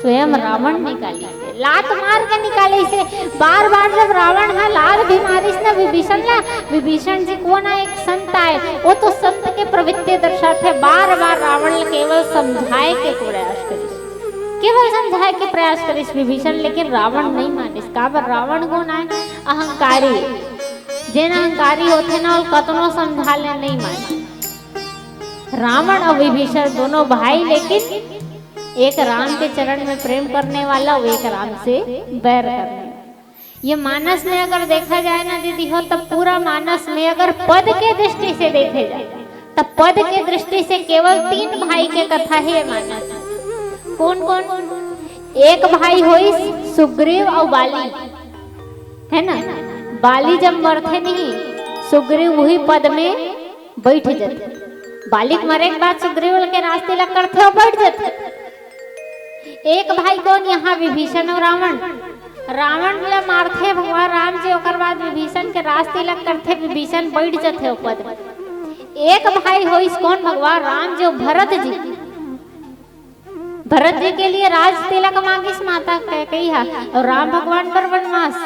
स्वयं रावण निकालिस हे, लात मार के निकालिस हे। बार बार जब रावण हा लात भी मारिस ना विभीषण ला, विभीषण जी कोन आय, एक संत आय, वो तो संत के प्रवृत्ति दर्शाथे। बार बार रावण ला केवल समझाए के प्रयास करिस, केवल समझाए के प्रयास करिस विभीषण, लेकिन रावण नहीं मानिस। काबर? रावण कोन आय? अहंकारी। जेन अहंकारी होथे ना, वो कतनो समझा ले, नहीं माने। रावण और विभीषण दोनों भाई, लेकिन एक राम के चरण में प्रेम करने वाला, वो एक राम से बैर करने वाला। ये मानस में अगर देखा जाए ना दीदी हो, तब पूरा मानस में अगर पद के दृष्टि से देखे जाए, तब पद के दृष्टि से केवल तीन भाई के कथा हे मानस। कोन कोन? एक भाई होइस सुग्रीव और बाली, है ना? बाली जब मरथे नहीं, सुग्रीव वही पद में बैठ जथे। बाली के मरे के बाद सुग्रीव के राज तिलक करथे और बैठ जथे। एक भाई कोन? यहाँ विभीषण और रावण। रावण ला मारथे भगवान राम जी, ओकर बाद विभीषण के राज तिलक करथे, विभीषण बैठ जथे ओ पद में। एक भाई होइस कोन? भगवान राम जी, भरत जी। भरत जी के लिए राज तिलक मांगिस माता कैकेयी हा, और राम भगवान पर वनवास।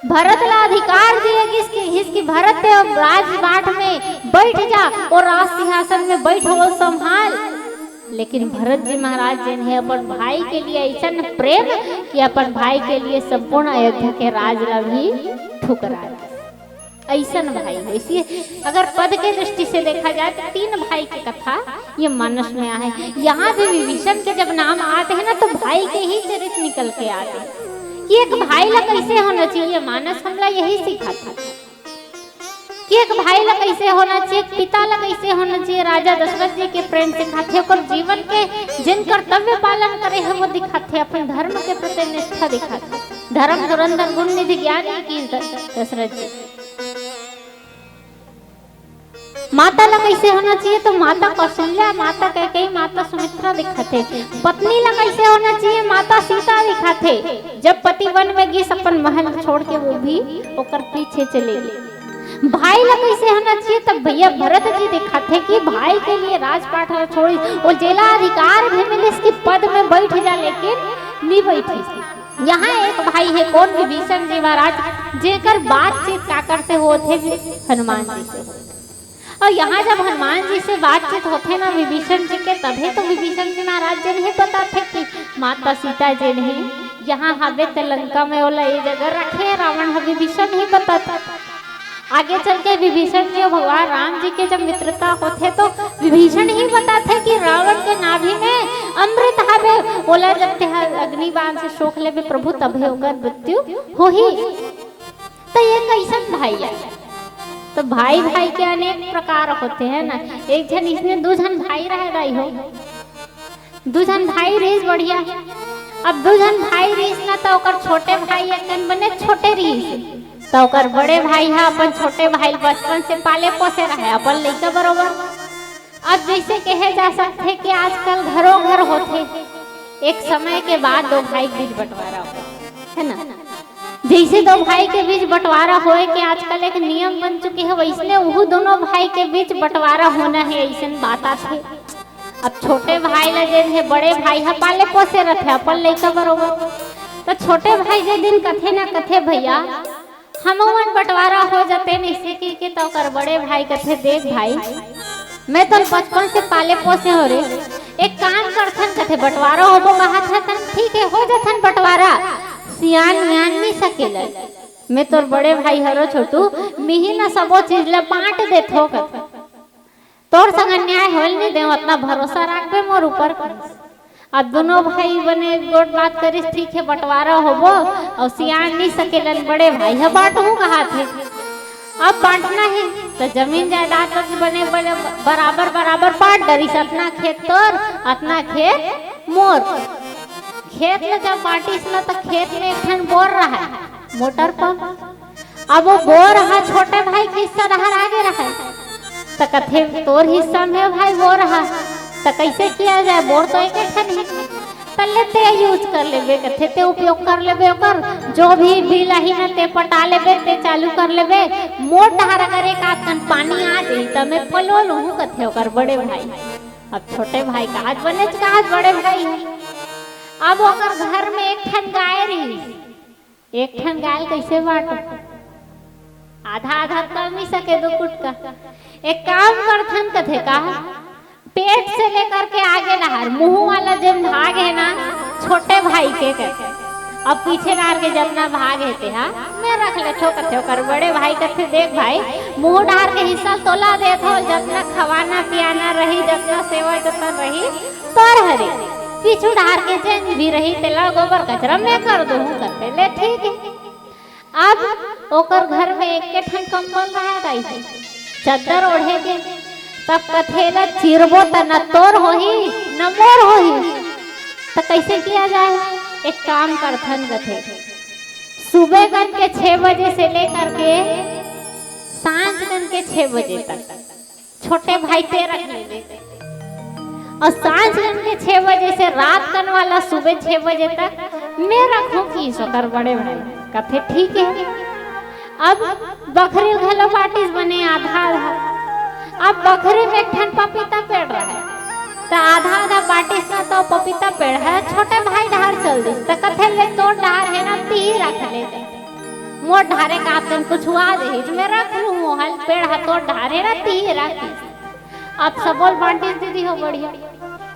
भरत ला अधिकार दिए गिस कि, गिस कि भरत ते अब राजपाट में बैठ जा और राज सिंहासन में बैठ, वो संभाल। लेकिन भरत जी महाराज जेन हे अपन भाई के लिए ऐसन प्रेम कि अपन भाई के लिए संपूर्ण अयोध्या के राज ला भी ठुकरा दिस। ऐसन भाई हो। इसलिए अगर पद के दृष्टि से देखा जाए तो तीन भाई के कथा ये मानस में आहे। यहाँ भी विभीषण के जब नाम आते हैं ना, तो भाई के ही चरित्र निकल के आते हैं कि एक भाई ला कैसे होना चाहिए। मानस हमला यही सिखाथे कि एक भाई ला कैसे होना चाहिए, एक पिता ला कैसे होना चाहिए। राजा दशरथ जी के प्रेम सिखाथे, ओकर जीवन के जिन कर्तव्य पालन करे हे वो दिखाथे, अपन धर्म के प्रति निष्ठा दिखाथे। धर्म धुरंधर गुण निधि ज्ञान की कीर्तन दशरथ जी। माता ला कैसे होना चाहिए, तो माता कौशल्या, माता कैकेयी, माता सुमित्रा दिखाथे। पत्नी ला कैसे होना चाहिए, माता सीता दिखाथे। जब पति वन में गिस अपन महल छोड़ के, वो भी ओकर पीछे चले गे। भाई ला कैसे होना चाहिए, तब भैया भरत जी दिखाथे कि भाई के लिए राजपाट ला छोड़ी, वो जेला अधिकार भी मिलिस कि पद में बैठ जा, लेकिन नी बैठिस। यहाँ एक भाई हे, कोन? विभीषण जी महाराज, जेकर बातचीत काकर से होथे? हनुमान जी से। और यहाँ जब हनुमान जी से बातचीत होथे ना विभीषण जी के, तभे तो विभीषण जी महाराज जेन हे बताथे कि माता सीता जेन हे यहाँ हवे, ते लंका में ओला ये जगह रखे हे रावण ह, विभीषण ही बताथे। आगे चल के विभीषण जी और भगवान राम जी के जब मित्रता होथे, तो विभीषण ही बताथे कि रावण के नाभि में अमृत हवे, ओला जब तेहा अग्नि बाण से सोख लेबे प्रभु, तभे ओकर मृत्यु होही। तो ये कैसन भाई है? तो भाई भाई के अनेक प्रकार होथे, है ना? एक झन इसने दू झन भाई रहे दाई हो, दू झन भाई रिहिस बढ़िया। अब दू झन भाई रिहिस ना, तो ओकर छोटे भाई एक कन बने छोटे रिहिस, तो ओकर बड़े भाई हा अपन छोटे भाई ल बचपन से पाले पोसे रहे, अपन लइका बरोबर। अब जैसे कहे जा सकथे कि आजकल घरों घर होथे, एक समय के बाद दो भाई के बीच बंटवारा हो, है ना? जैसे दो भाई के बीच बंटवारा होए के आजकल एक नियम बन चुके हे, वैसने उहू दोनों भाई के बीच बंटवारा होना हे, ऐसन बात आथे। अब छोटे भाई ला जेन हे, बड़े भाई हा पाले पोसे रथे अपन लइका बरोबर, तो छोटे भाई जे दिन कथे ना कथे, "भैया, हमन बंटवारा हो जाते नहीं से," कि, कि तो ओकर बड़े भाई कथे, "देख भाई, मैं तो बचपन से पाले पोसे हो रे, एक काम करथन," कथे, "बंटवारा होबो कहात हथन, ठीक है, हो जाथन बंटवारा, सियान मियान नहीं सकेला, मैं तोर बड़े भाई हरो छोटू, मिही ना सबो चीज ला बांट देथो," कथे। तोर संग अन्याय होल नहीं देव, अतना भरोसा राखबे मोर ऊपर। अब दोनों भाई बने गोठ बात करिस, ठीक है, बंटवारा होबो, अउ सियान नहीं सकेलन, बड़े भाई ह बांटहूं कहाथे। अब बांटना है तो जमीन जायदाद तो बने बने बराबर बराबर बांट डरिस, अतना खेत तोर, अतना खेत मोर। खेत ल जब बांटिस न तो खेत में एक ठन बोर रहा, मोटर पंप। अब वो बोर हा छोटे भाई के हिस्सा डहर आगे रहे, त कथे, "तोर हिस्सा में भाई बोर हा, त कैसे किया जाए, बोर तो एक ठन ही।" तले ते यूज कर लेबे कथे, ते उपयोग कर लेबे ओकर, जो भी बिल आही ना ते पटा लेबे, ते चालू कर लेबे। मोर डहार अगर एक आध कन पानी आ जाही त मैं पलो लूहूं कथे ओकर बड़े भाई। अब छोटे भाई काहत बनेच काहत बड़े भाई हे। अब ओकर घर में एक ठन गाय रही, एक ठन गाय ल कइसे बांटो? आधा आधा कम ही सके दो कुटका। एक काम करथन कथे का, पेट से लेकर के आगे डहार मुंह वाला जेन भाग हे ना, छोटे भाई के कथे। अब पीछे डहार के जतना भाग हे ते हा मैं रख लेथो कथे। ओकर बड़े भाई कथे, देख भाई, मुंह डहार के हिस्सा तोला देथो, जतना खवाना पियाना रही, जतना सेवा जतन रही तोर हरे, पीछू डहार के जेन भी रही तेला गोबर कचरा मैं कर दूहूं कथे। ले ठीक हे। अब ओकर घर में एके ठन कंबल रहा दाई जी, चद्दर ओढ़े के। तब कथे, "एला चिरबो त न तोर होही न मोर होही, त कैसे किया जाए?" एक काम करथन कथे, सुबह कन के छह बजे से लेकर के सांझ कन के छह बजे तक छोटे भाई ते रख लेबे, अउ सांझ कन के छह बजे से रात कन वाला सुबह छह बजे तक मैं रखूं कि ओकर बड़े भाई। कथे, "ठीक हे।" अब बखरी घलो बांटिस बने आधा आधा। अब बखरी में एक ठन पपीता पेड़ रहे, त आधा आधा बांटिस ना, त पपीता पेड़ ह छोटे भाई डहार चल दिस। त कथे, "ले तोर डहार हे ना, तिही रख ले।" मोर डहारे का तेन कुछु आ जाही त मैं रख लूहूं, हल पेड़ ह तोर डहारे रतिही रखिस। अब सबो ल बांटिस दीदी हो बढ़िया।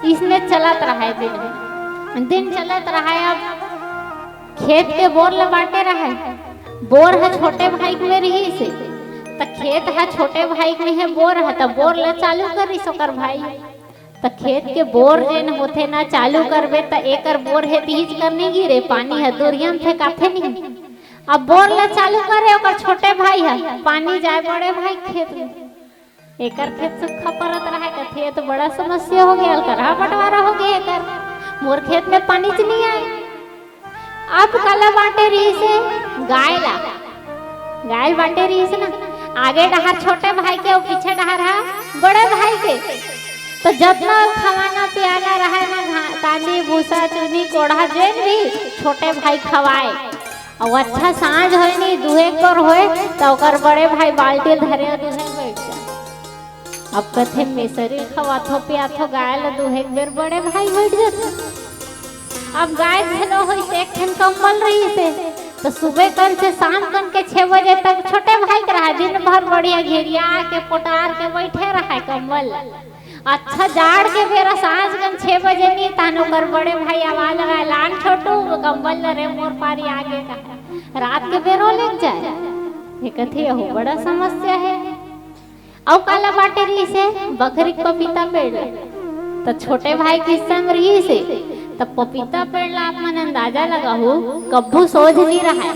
इसने चलत रहे दिन, दिन चलत रहे। अब खेत के बोर ल बांटे रहे, बोर ह छोटे भाई के में रहिस हे, त खेत ह छोटे भाई के में हे बोर ह, त बोर ल चालू करिस ओकर भाई। त खेत के बोर जेन होथे ना, चालू करबे त एकर बोर हे तिहीच कर नइ गिरे, पानी ह दुरिहा म फेंकाथे नहीं। अब बोर ल चालू करे ओकर छोटे भाई ह, पानी जाए बड़े भाई खेत में, एकर खेत सूखा परत रहे। कथे, "ये तो बड़ा समस्या हो गया, अलकरहा बंटवारा हो गया एकर, मोर खेत में पानीच नइ आए।" अब काला बांटे रहिस हे? गाय ला। गाय ल बांटे रहिस ना, आगे डहार छोटे भाई के अउ पीछे डहार हा बड़े भाई के। त जतना खवाना पियाना रहे ना, घा-, कांदी, भूसा, चुनी, कोढ़ा, जेन भी छोटे भाई खवाए। अउ अच्छा सांझ होय नी, दुहेक बर होय, त ओकर बड़े भाई बाल्टी ल धरे अउ दुहे ल बइठ जाए। अब कथे, "मैं सरीर खवाथो पियाथो, गाय ल दुहेक बेर बड़े भाई बइठ जाथे।" अब गाय घलो होइस, एक ठन कंबल रहिस हे, त सुबह कन से शाम कन के छह बजे तक छोटे भाई के रहा, दिन भर बढ़िया घेरिया के पोटार के बइठे रहा कंबल ल। अच्छा जाड़ के बेरा सांझ कन छह बजे नी, तहान ओकर बड़े भाई आवाज लगाए, "लान छोटू, कंबल ल रे, मोर पारी आगे का।" रात के बेरो लेग जाए। ये कथे, "अहो बड़ा समस्या हे।" अउ काला बांटे रहिस हे? बखरी के पपीता पेड़ ल। त छोटे भाई के हिस्सा म रहिस हे, त पपीता पेड़ ल आप मन अंदाजा लगाहू, कभू सोझ नी रहय,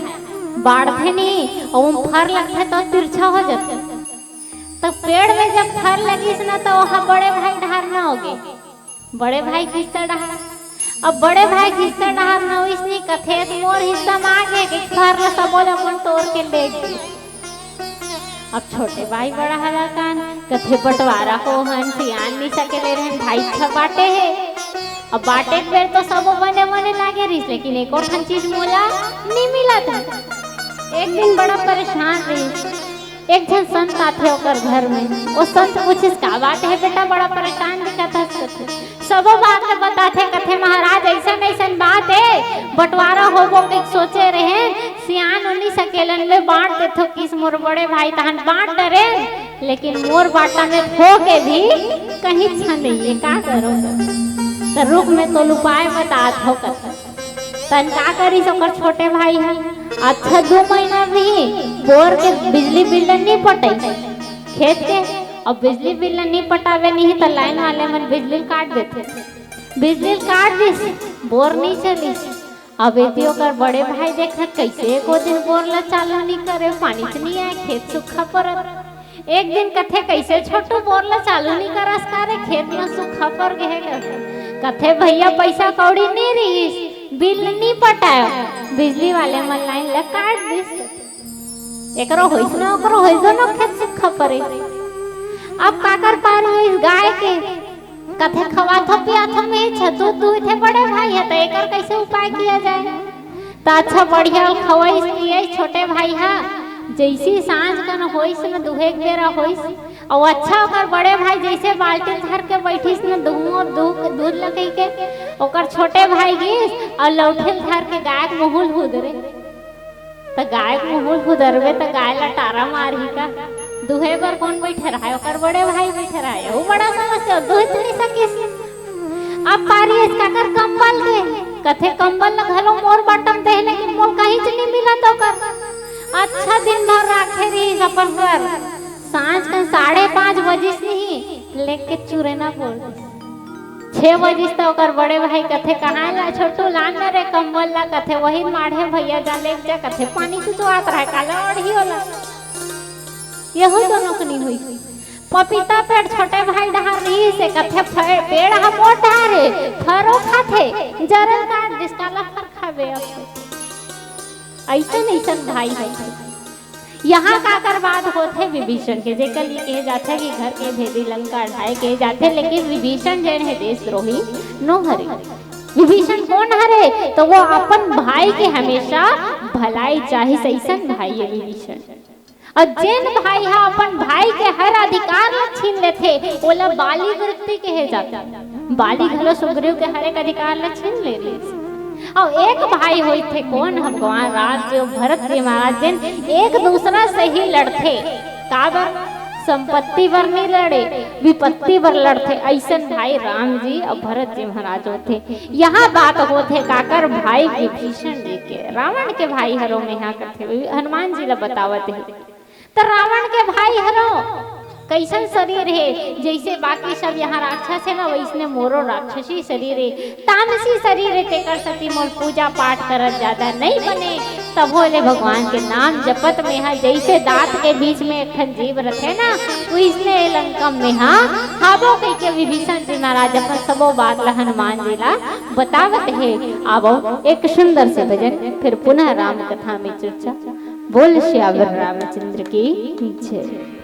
बाढ़थे नी, अउ ओम फर लगथे त तिरछा हो जाथे। त पेड़ में जब फर लगिस न, त ओहा बड़े भाई डहार न होगे। बड़े भाई के हिस्सा डहार। अब बड़े भाई के हिस्सा डहार न होइस नी, कथे त मोर हिस्सा म आगे के फर ल सबो ल अपन टोर के ले गे। अब छोटे भाई बड़ा हलाकान, कथे बंटवारा होहन, सियान निशा के ले रहन, भाई इच्छा बांटे हे। अब बांटे के बेर तो सबो बने बने लागे रहिस, लेकिन एको ठन चीज मोला नी मिलत हे। एक दिन बड़ा परेशान रहिस। एक झन संत आथे ओकर घर में। ओ संत पूछिस, "का बात हे बेटा, बड़ा परेशान दिखत हस?" कथे, "सबो बात ल बताथे।" कथे, "महाराज, अइसन अइसन बात हे, बंटवारा होबो के सोचे रहेन, सियान ओ नी सकेलन, में बांट देथो किस मोर बड़े भाई, तहन बांट डरेन, लेकिन मोर बांटा में थोके भी कहीं इच्छा नहीं है, का करो?" त रुक, में तोल उपाय बतात हो कथे। तहन का करिस ओकर छोटे भाई ह? अच्छा, दू महीना भी बोर के बिजली बिल ल नी पटइस खेत के। अब बिजली बिल ल नी पटावे नहीं त लाइन वाले मन बिजली ल काट देथे। बिजली ल काट दिस, बोर नी चलिस। अब एती ओकर बड़े भाई देखत कइसे एको दिन बोर ल चालू नी करे, पानी त नी आए, खेत सूखा परत। एक दिन कथे, "कइसे छोटू बोर ल चालू नी करस का रे, खेत म सूखा पर गे हे?" कथे, "भैया पइसा कौड़ी नी रिहिस, बिल नी पटायो, बिजली वाले मन लाइन ल काट दिस।" एकरो होइस न ओकरो होइस, दोनों खेत सूखा परे। अब काकर पार होइस गाय के, कथे खवाथो पियाथो मैं, छतू तू थे बड़े भाई ह, त एकर कैसे उपाय किया जाए? त अच्छा बढ़िया खवाइस पियाइस छोटे भाई ह। जैसी सांझ कन होइस न, दुहे के बेरा होइस, अउ अच्छा ओकर बड़े भाई जैसे बाल्टी धर के बैठिस न, दूध, दूध, दूध ल कहि के, ओकर छोटे भाई गिस अउ लौठिल धर के गाय के मुहुल हुदरे। त गाय के मुहुल हुदरबे त गाय ला टारा मारही का? दुहे बर कोन बैठे रहाय? ओकर बड़े भाई बैठे रहाय। वो बड़ा समस्या, दुहे तो नहीं सकिस। अब पारी इस काकर कंबल के, कथे कंबल ल घलो मोर बटम दे, लेकिन मोर कहीं च नहीं मिला तो कर। अच्छा दिन भर राखे रहिस अपन कर। सांझ कन साढ़े पाँच बजिस नहीं, लेके चुरेना बोल दिस। छह बजिस त ओकर बड़े भाई कथे, "कहाँ ला छोटू, लान न रे कंबल ला।" कथे, "वही माढ़े भैया जा ले जा।" कथे, "पानी कुचवात रहे, काला ओढ़ी होला।" यहू दोनों के नहीं हुई। पपीता पेड़ छोटे भाई डहार रहिस हे, कथे, "फे-, पेड़ ह मोट डहार हे, फरो खाथे, जरल काट दिस, काला फर खाबे अब।" ऐसन, ऐसन भाई है। यहाँ काकर बात होथे विभीषण के, जेकर लिए कहे जाथे कि घर के भेदी लंका ढाए कहे जाथे, लेकिन विभीषण जेन हे देशद्रोही नो हरे। विभीषण कोन हरे? तो वो अपन भाई के हमेशा भलाई चाहिस, अइसन भाई है विभीषण। अउ जेन भाई ह अपन भाई के हर अधिकार ल छीन लेथे, ओला बाली वृत्ति कहे जाथे। बाली घलो सुग्रीव के हर एक अधिकार ल छीन ले रहिस। अउ एक भाई होइथे कोन? भगवान राम जी अउ भरत जी महाराज, जेन एक दूसरा से ही लड़थे। काबर? संपत्ति बर नहीं लड़े, विपत्ति बर लड़थे। अइसन भाई राम जी अउ भरत जी महाराज होथे। यहाँ बात होथे काकर? भाई विभीषण जी के, रावण के भाई हरो में यहाँ कथे, हनुमान जी ला बतावत हे। त रावण के भाई हरो कैसन शरीर हे? जैसे बाकी सब यहाँ राक्षस हे ना, वैसने मोरो राक्षसी शरीर हे, तामसी शरीर हे। तेकर सेती मोर पूजा पाठ करत ज्यादा नहीं बने, तभो ले भगवान के नाम जपत में हा, जैसे दांत के बीच में एक ठन जीभ रथे ना, वैसने ए लंकम में हा हाबो कहिके विभीषण जी महाराज अपन सबो बात ला हनुमान जी ला बतावत हे। आवो एक सुंदर से भजन, फिर पुनः राम कथा में चर्चा। बोल सियावर रामचंद्र की जय।